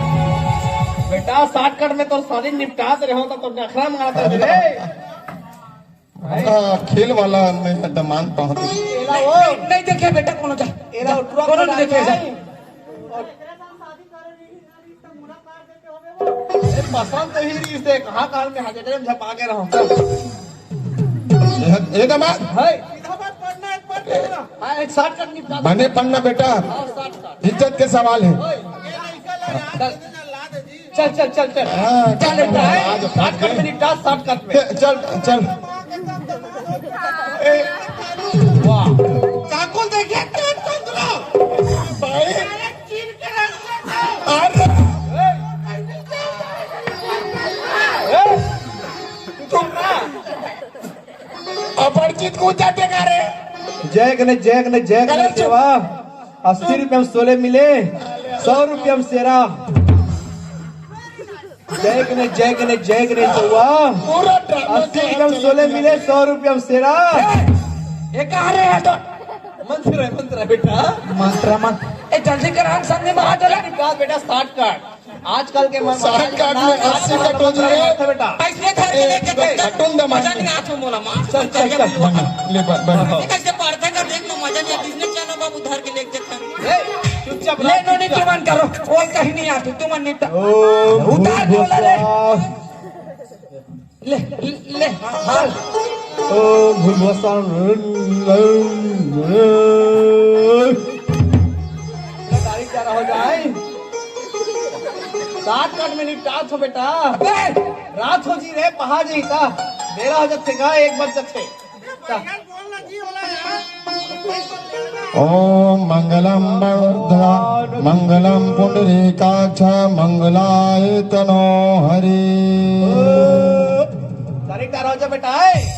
बेटा, शॉर्टकट में तो सारी निपटा दे रहे हो, तो, तो नखरा मारता है रे। हाँ, खेल वाला में दमांद पहुंच गई। एला वो नहीं, नहीं देखे बेटा, कोनो जा। एला वो ट्रक कोनो वाला नहीं देखे जा। नहीं। ए, पसंद तो ही रही से, कहाँ काल में हाजरे में झपा के रहो। ए, ए दमांद। है। हाँ, एक शॉर्टकट निपटा दो। बने पन्ना बेटा। हाँ, शॉर्टकट। इज्जत के सवाल है। ओए, ये नहीं चला यार। चल, चल, चल, चल। हाँ, चल, बेटा, है। आज शॉर्टकट में निपटा, शॉर्टकट में। चल, चल। ए, वाह। चाकू देखे, तेज चंद्र। भाई। अरे। ए, चुप रहा। अपरिचित को जाते का रे? जय गणेश, जय गणेश, जय गणेश देवा। अस्सी रुपया में सोले मिले, सौ रुपया में सेरा। जय गणेश, जय गणेश, जय गणेश देवा। पूरा ड्रामा अस्सी रुपया में सोले मिले, सौ रुपया में सेरा। ए, ये कहाँ रे है तो? मंत्र है, मंत्र है बेटा। मंत्र, मंत्र। ए, जल्दी कर, हम सामने महाराज वाला। बेटा, बेटा, शॉर्टकट। आजकल के मन साठ काट में अस्सी कट हो जाए। था बेटा। ऐसने धर के ए, लेके थे। कटुन दे मार। मजा नहीं आत हो मोला मार। चल, चल, चल। ले, ब-, ब-, ऐसे कैसे पढ़ते का देख लो, मजा नहीं आत। इसने चलो बाबू धर के लेके थे। ए, चुपचाप ले, रहो, नो, नहीं, चुपचाप। तुमन करो। वो कहीं नहीं आती, तुमन नहीं टा-, ओम उतार दो ला रे। भूर्भुवः। ले, ले, हाँ। ओम भूर्भुवः स्वः। गाड़ी क्या हो जाए? सात आठ मिनट रात हो बेटा। अबे! रात हो जी रे, पहा जी का। बेरा हो जाथे का, एक बज जाथे। ओम मंगलम वरदा, मंगलम पुंडरीकाक्ष, मंगलाय तनो हरि। तारीख तेरह हो जा बेटा, ए।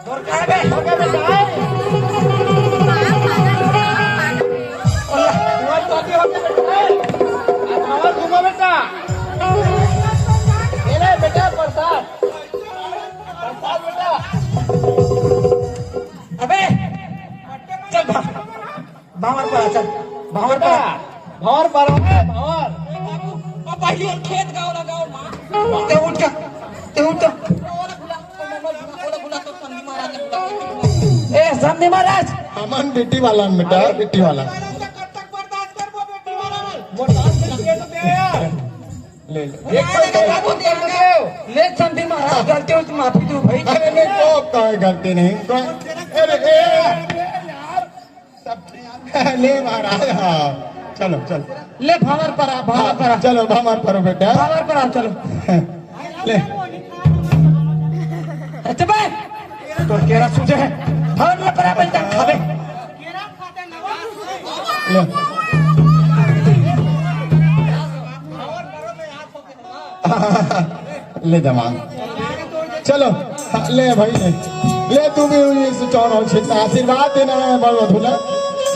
तोर का बे? हो गया बेटा, आए। तुम्हारी शादी हो गई बेटा, आए। आज हमारा घूमो बेटा। ये ले बेटा प्रसाद। प्रसाद बेटा। अबे, चल भाग। भांवर पर आ, चल। भांवर पर आ। भांवर पर आ, भांवर। ए बाबू, अब पहली ओर खेत गाँव लगाओ, माँ। ते उठ जा, ते उठ जा। ओला बुला, ओला बुला, ओला बुला, तो समधी महाराज ने बुला। ए, समधी महाराज। अमन बेटी वाला में बेटा, अरे, बेटी वाला। कब तक बर्दाश्त करबो बेटी वाला? बर्दाश्त करके तो दे यार। ले, ले। एक बार बाबू दे दो। ले, समधी महाराज, गलती हो तो माफी दो भाई। अरे नहीं, तो कोई गलती नहीं। कोई, अरे, ए, ले महाराज, हाँ, चलो, चलो। ले भांवर पर आ, भांवर पर आ। हाँ, चलो, भांवर पर बेटा। भांवर पर आ, चलो। ले। अच्छा भाई, तो केरा सूझे है। भांवर पर आ, बेटा, खा ले। ले। ले दमांद। चलो, हाँ, ले भाई, ले। ले, तू भी उन्हीं से चौनो छिटना आशीर्वाद देना है, बड़ मधुला।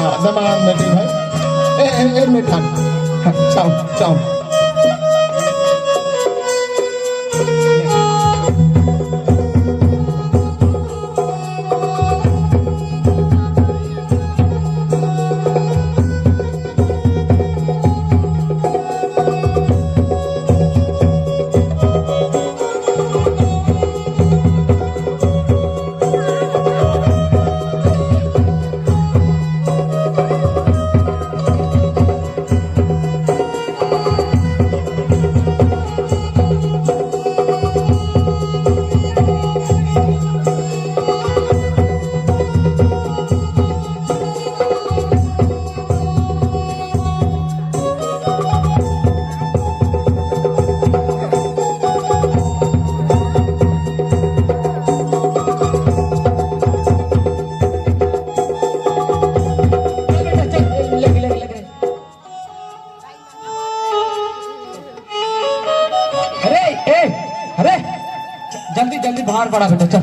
हाँ, दमांद बेटी भाई। ए, ए, ए, मीठा। हाँ, चाओ, चाओ। बाहर पड़ा बेटा, चल।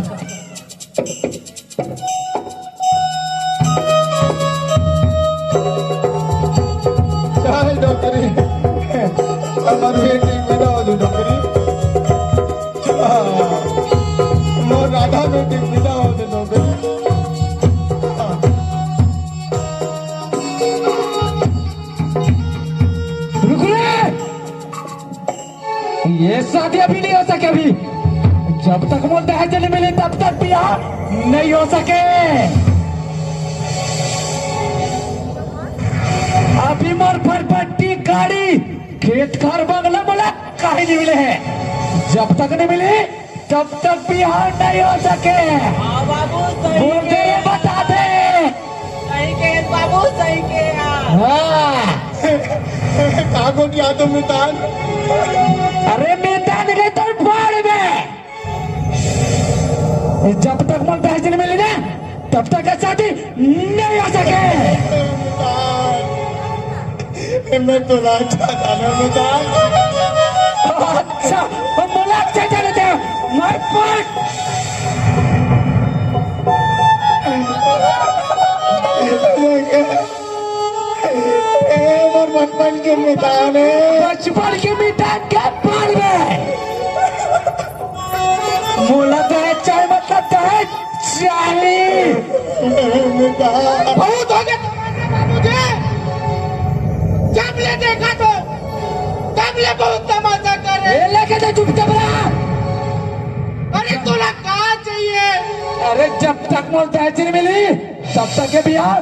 चल डोकरी, हमर बेटी विदा हो दे डोकरी। हाँ, मोर राधा बेटी विदा हो दे डोकरी। हाँ। रुक रे! ये शादी अभी नहीं हो सके अभी। जब तक मोर दहेज नहीं मिले तब तक बिहाव नहीं हो सके। अभी मोर फरफटी गाड़ी, खेत खार बंगला मोला काहे नहीं मिले हे। जब तक नहीं मिले तब तक बिहाव नहीं हो सके। हाँ बाबू, सही बोल दे के, बता दे। सही के बाबू, सही के यार। हाँ। का गोठियाथो मितान? अरे मितान के तोर बाड़ में। जब तक मोर दहेज नहीं मिली ना, तब तक ये शादी नहीं हो सके। मितान। मैं तोला अच्छा जाना मितान। अच्छा, मोला अच्छा जाने दे। माय फुट। ए, मोर बचपन के मितान हे। बचपन के मितान के बारे में। मोला दहेज चाही, मतलब दहेज चाही। बहुत हो गया तमाशा बाबूजी। जब ले देखा तो, तब ले बहुत तमाशा करे। ए, लेके दे, चुपचाप रहा। अरे तोला का चाहिए? अरे जब तक मोला दहेज नहीं मिली, तब तक ये बिहाव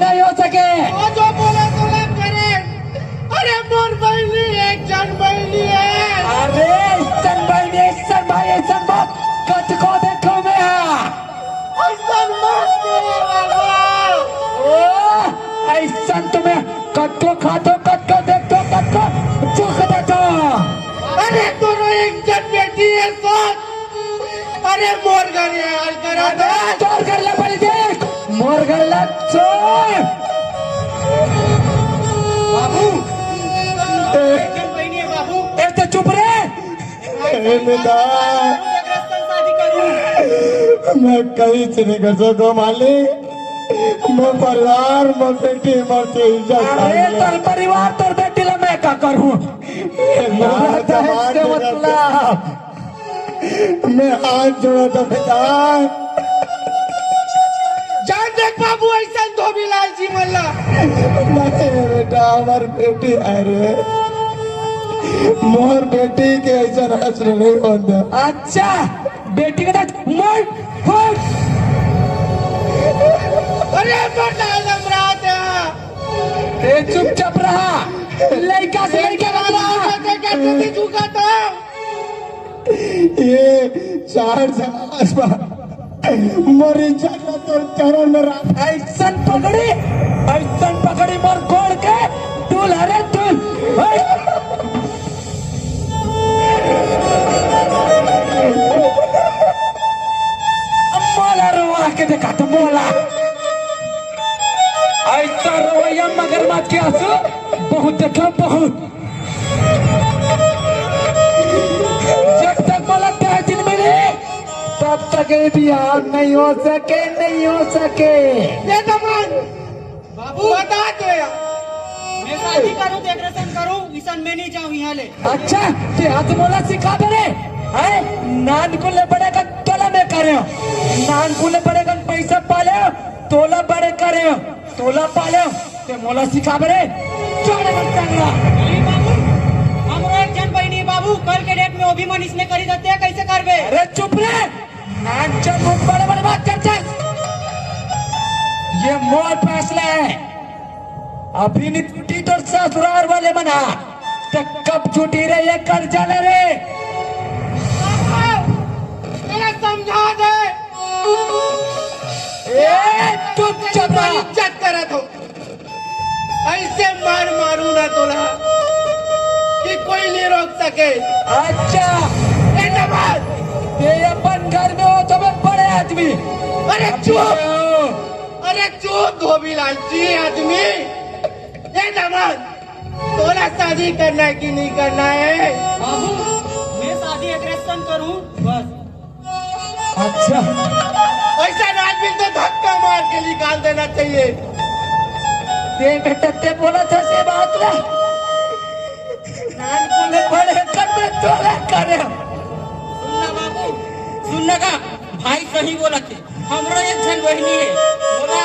नहीं हो सके। वो जो बोले तोला करे। अरे मोर बहिनी एक झन बहिनी हे। अरे अइसन बहिनी, अइसन भाई, अइसन बाप कतको देखो मैं हा। अइसन मत करो बाबा। ओ, अइसन तुम्हें कतको खाथो, कतको देखथो, कतको चुक देथो। अरे तोरो एक झन बेटी हे सोच। अरे मोर घर ये हाल करा दे। अरे तोर घर ला पहले देख, मोर घर ला छोड़। बाबू, ए, एक झन बहिनी हे बाबू। ए तो चुप रे। ए बेटा, मैं कहीं से नहीं कर सकता मालिक। मैं परिवार, मैं बेटी, मैं तो इज्जत अरे खाई है। तोर परिवार, तोर बेटी ला मैं का करूँ? ए, मैं तो जवान इससे बेटा। मतलब मैं हाथ जोड़ा था बेटा। जान दे बाबू, अइसन धोबीलाल जी मन ला। नहीं बेटा, हमर बेटी हे रे। मोर बेटी के अइसन हश्र नहीं होन दे। अच्छा, बेटी के तो मोर फुट। अरे मोटा लमरात हे। ए चुपचाप रहा। लइका से लइका बन रहा। कैसे कैसे झुका था? ये चार साल आसपास मोर इज्जत ला तोर चरण में रख। अइसन पकड़ी, अइसन पकड़ी मोर गोड़ के, डुल हरे डुल। हे। मोला रोवा के देखा तो मोला। अइसन रोवइया मगरमच्छ के आंसू बहुत देखा, बहुत। जब तक मोला दहेज नइ मिले, तब तक ये बिहाव नइ हो सके, नइ हो सके। ये दमाद, बाबू, बता दे यार। मैं शादी करूं, decoration करूं, अइसन मैं नइ जाऊं इहां ले। अच्छा, ते हा तो मोला सिखाबे रे, हैं? नानकुन ले बड़े कन तोला मैं करे हंव, नानकुन ले बड़े कन पइसा पाले हंव, तोला बड़े करे हंव। तोला पाले हंव, ते मोला सिखाबे रे। चल रे टंगरा। नहीं बाबू, हमरो एक झन बहिनी बाबू, कल के date में वो भी मन इसने करी देते, कइसे करबे? अरे चुप रे, नानचन मुंह बड़े बड़े बात कर चल। ये मोर फैसला हे, अभी नइ छूटी तोर ससुरार वाले मन हा, ते कब छूटी रे ये कर्जा ले रे? बाबू, तेला समझा दे। ए, चुप, चुप रह। इज्जत करत हंव। अइसे मार मारूं ना तोला कि कोई नइ रोक सके। अच्छा। ए दमाद। ते अपन घर में हो तो मैं बड़े आदमी। अरे चुप। अरे चुप धोबीलाल जी आदमी। ए दमाद, तोला शादी करना हे कि नइ करना हे? बाबू, मैं शादी decoration करूं, बस। अच्छा। ऐसा आदमी तो धक्का मार के निकाल देना चाहिए। ते बेटा, ते बोला था से बात ला। नान बोले बड़े कर दे, चोरा करे। सुन ना बाबू, सुन ना का, भाई सही बोला थे। हमरो एक झन बहिनी है, बोला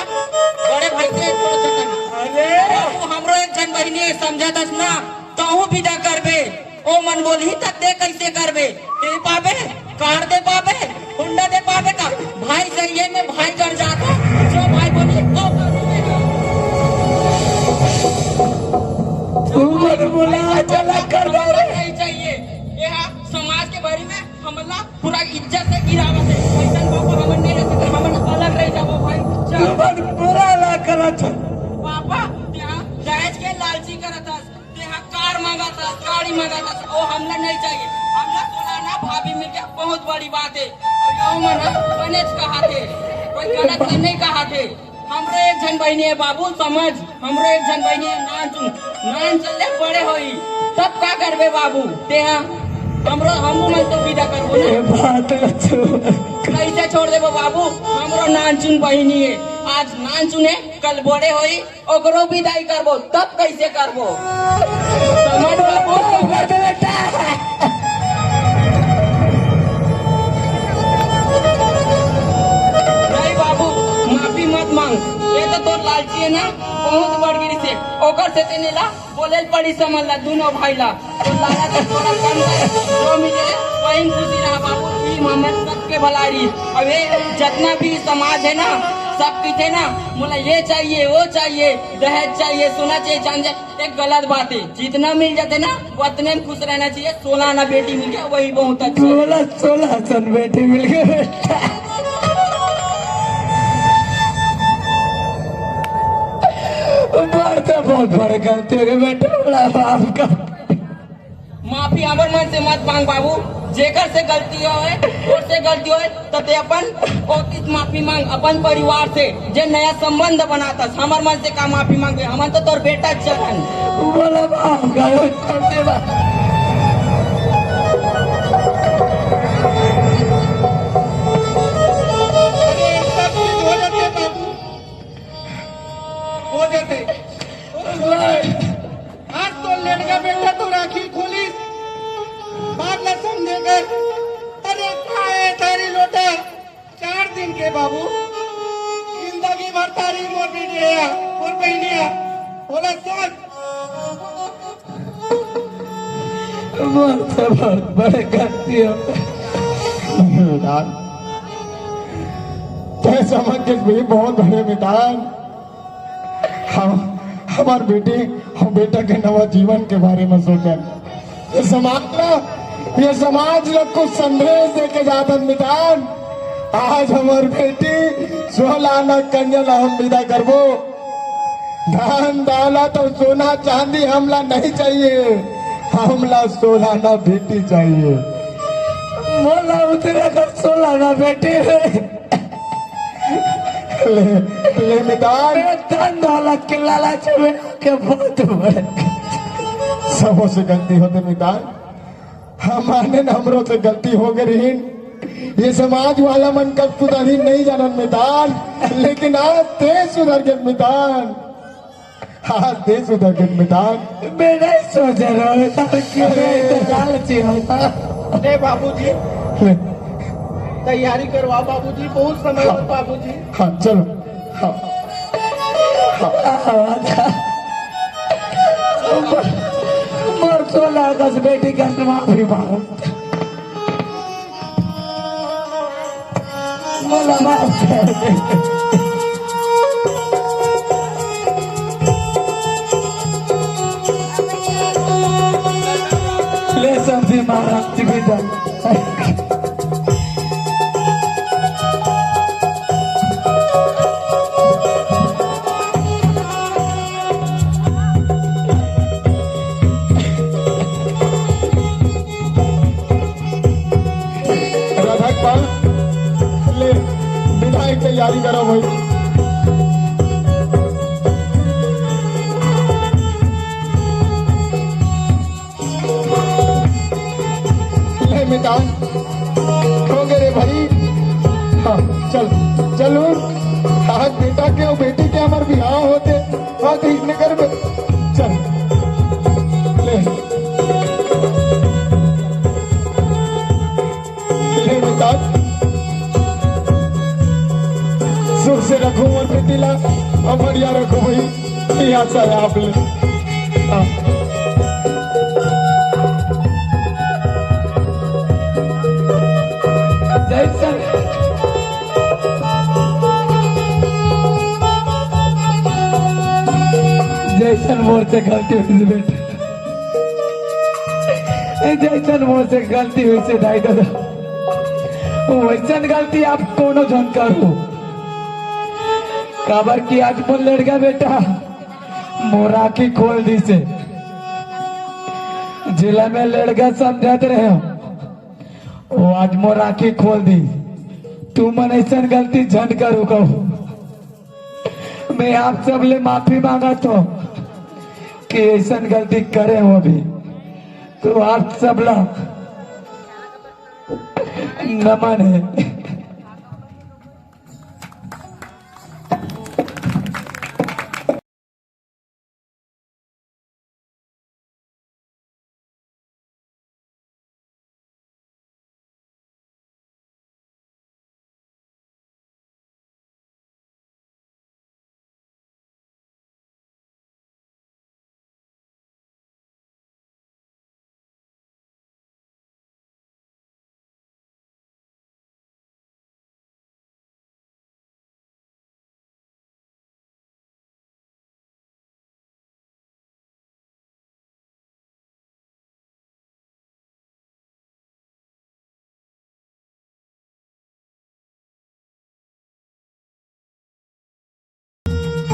बड़े भाई से थोड़ा झगड़ा। अरे बाबू, हमरो एक झन बहिनी है, समझा दस ना, तहूँ विदा करबे। ओ मन बोलही त ते कइसे करबे? ते पाबे, कार दे पाबे, होंडा दे पाबे का? भाई जरिए में भाई कर जाता, जो भाई बोली, ओ कर देगा। तू मन बोला, चला कर दे रे। नहीं चाहिए। ये हा समाज के बारे में हमला पूरा इज्जत से गिरावत है। ऐसन बाबा हमन नहीं रह सकते, हमन अलग रह जाबो भाई। तू मन बोला ला करत। पापा, ते हा दहेज के लालची करत हस। तेहा कार मांगत हस, गाड़ी मांगत हस, ओ हमला नहीं चाहिए। हमला सोलाना भाभी मिल गया, बहुत बड़ी बात है। और यो मन ह बनेच कहा थे, कोई गलत तो नहीं कहा थे। हमरो एक झन बहिनी है बाबू, समझ, हमरो एक झन बहिनी है, नान चुन, नान चल ले बड़े होई, तब का करबे बाबू? तेहा हमरो, हम मन तो विदा करबो ना। ये बात है, छोड़। कैसे छोड़ देबो बाबू? हमरो नान चुन बहिनी है, आज नान चुन है, कल बड़े होई, ओकरो विदाई करबो, तब कैसे करबो? समझ बाबू? नहीं बाबू, माफी मत मांग। ये तो तोर लालची है ना, बहुत बड़ गिरी से। ओकर से तेने ला बोले पड़ी समझ ला, दोनों भाई ला। तो लाला तो थोड़ा कम कर, जो मिले वही खुशी रहा बाबू। ई हमर सबके भलाई। अब ये जितना भी समाज है ना, सब किथे ना, बोला ये चाहिए, वो चाहिए, दहेज चाहिए, सोना चाहिए, चांदी चाहिए, एक गलत बात है। जितना मिल जाते ना, उतने में खुश रहना चाहिए। सोलह आना बेटी मिल गया, वही बहुत अच्छा है। सोलह, सोलह सन बेटी मिल गए बेटा। बात तो बहुत बड़े गलती हो गई बेटा, बड़ा बाप का। माफी हमर मन से मत मांग बाबू, जेकर से गलती होए, ओर से गलती होए, त ते अपन ओकिस माफी मांग अपन परिवार से, जे नया संबंध बनातस, हमर मन से का माफी मांगबे? हमन तो तोर बेटा चलन। बोला बाप का, छोड़ दे बा। अरे, सब चीज हो जाते बाबू, हो जाते। आज तो लड़का बेटा तो राखी खोलिस, बात ला समझे कर। अरे काहे थारी लोटा, चार दिन के बाबू, जिंदगी भर थारी मोर बेटिया, मोर बहनिया, बोला सोच। बहुत, बहुत बड़े गलती हो। मितान, तय समझ के भी बहुत बड़े मितान। हम, हमार बेटी, हम बेटा के नवा जीवन के बारे में सोचन। ये समाज ला, ये समाज ला कुछ संदेश दे के जातन मितान। आज हमार बेटी सोलह आना कन्या ला हम विदा करबो। धन दौलत और सोना चांदी हमला नहीं चाहिए, हमला सोलह आना बेटी चाहिए। मोला उतरे कर सोलह आना बेटी रे। ले, ले मितान। ए, धन दौलत के लालच में आके बहुत बड़े। सबो से गलती होते मितान। हम माने न, हमरो से गलती हो गई रहीन। ये समाज वाला मन कब सुधरी नहीं जानन मितान, लेकिन आज ते सुधर गए मितान। हाँ, ते सुधर गए मितान। मैं नहीं सोच रहा हूँ, तो क्यों मैं तो लालची होता। ले बाबूजी, ले। तैयारी करवा बाबूजी, बहुत समय हो बाबूजी। हाँ, चलो। हाँ। हाँ। मोर सोलह अगस्त बेटी का माफी मांगो। मोला माफ कर दे। ले समधी महाराज जी बेटा। राधा पाल, ले, विदाई तैयारी करो भाई। ले मितान, हो गए रे भाई, चल, चल उठ। आज बेटा के अउ बेटी के हमर बिहाव होथे। आज इसने कर बे-, चल। ले। ले बेटा। सुख से रखो मोर बेटी ला। अउ बढ़िया रखो भाई। ये आशा है आप ले। हाँ। जैसन, जैसन मोर से गलती होइस बेटा, जैसन मोर से गलती होइस दाई ददा, वैसन गलती आप कोनो झन करू। काबर कि आज मोर लड़का बेटा मोर आँखी खोल दिस हे। जेला मैं लड़का समझत रहेंव, वो आज मोर आँखी खोल दिस। तुमन अइसन गलती झन करू कहूँ। मैं आप सब ले माफी मांगत हंव कि अइसन गलती करे हंव अभी। तो आप सब ला नमन हे।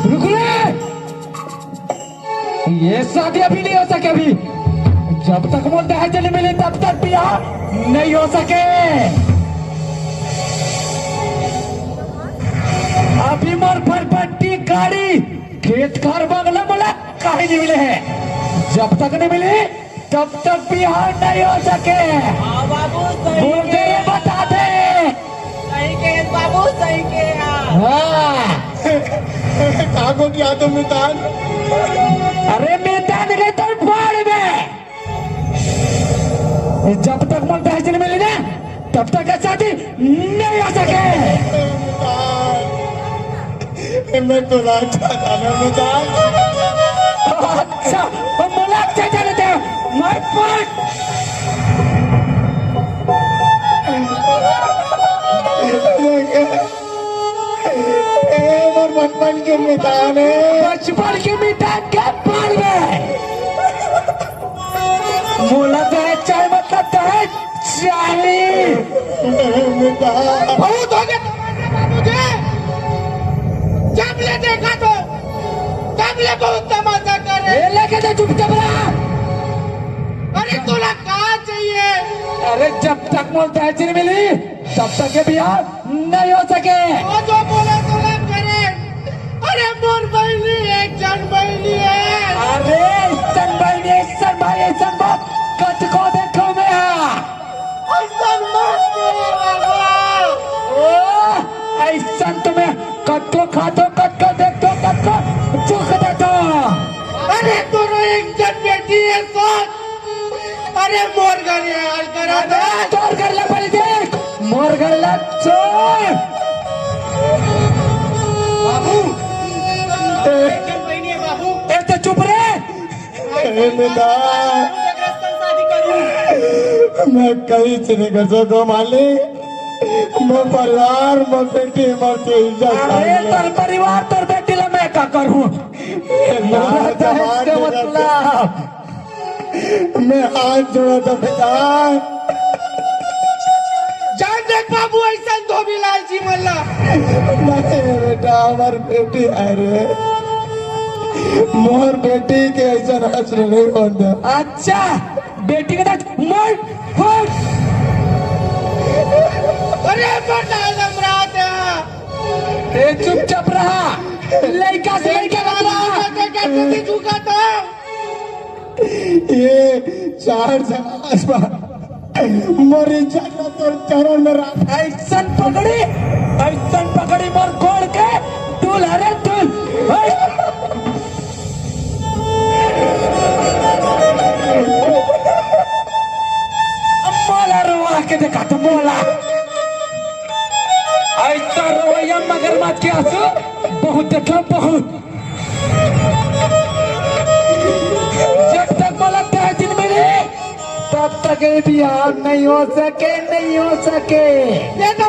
रुक रे! ये शादी अभी नहीं हो सके अभी। जब तक मोर दहेज नहीं मिले, तब तक बिहाव नहीं हो सके। अभी मोर फरफट्टी गाड़ी, खेत खार बंगला मोला काहे नहीं मिले हे। जब तक नहीं मिले, तब तक बिहाव नहीं हो सके। हाँ बाबू, सही बोल दे के रे, बता दे। सही के बाबू, सही के। हाँ। का को किया तो मितान? अरे मितान के तो बाढ़ में। जब तक मोर दहेज नहीं मिली ना, तब तक ये शादी नहीं हो सके। मितान। मैं तो राजा था ना, मैं तो। अच्छा, हम बोला अच्छा चले थे, my point। ए, मोर बचपन के मितान हे। बचपन के मितान के पार में। मोला दहेज चाही, मतलब दहेज चाही। बहुत हो गया तुम्हारे बाबूजी। जब ले देखा तो, तब ले बहुत तमाशा करे। ये लेके दे, चुपचाप रहा। अरे तोला का चाहिए? अरे जब तक मोला दहेज नहीं मिली, तब तक ये बिहाव नहीं हो सके। वो जो बोले तोला करे। अरे मोर बहिनी एक झन बहिनी हे। अरे अइसन बहिनी, अइसन भाई, अइसन बाप कतको देखेंव मैं हा। अइसन मत करो बाबा। ओ, अइसन तो मैं कतको खाथों, कतको देखथों, कतको दुख देथों। अरे तोरो एक झन बेटी हे सोच। अरे मोर घर ये हाल करा दे। अरे तोर घर ला पहले देख, मोर घर ला छोड़। बाबू, ए, ए तो चुप रे। ए बेटा, मैं कहीं से नहीं कर सकता मालिक। मैं परिवार, मैं बेटी, मैं तो इज्जत अरे तोर परिवार, तोर बेटी ला मैं का करूँ? ए ना, जवान इसका मतलब। मैं हाथ जोड़ा था बेटा। जान दे बाबू, अइसन धोबीलाल जी मन ला। नहीं बेटा, हमर बेटी हे रे। मोर बेटी के अइसन हश्र नहीं होन दे। अच्छा, बेटी के साथ मोर फुट। अरे बेटा, लमरात हे। ए, चुपचाप रहा। लइका से लइका बदला। कैसे झुका था? ये चार साल आसपास मोर इज्जत ला तोर चरण में रख। अइसन पकड़ी। अइसन पकड़ी मोर गोड़ के, टूल हरे टूल। ओए! मोला रोवा के देखा तो मोला। अइसन रोवइया मगरमच्छ के आंसू बहुत देखा बहुत। जब तक मोला दहेज नइ मिले, तब तक ये बिहाव नइ हो सके, नइ हो सके। ये तो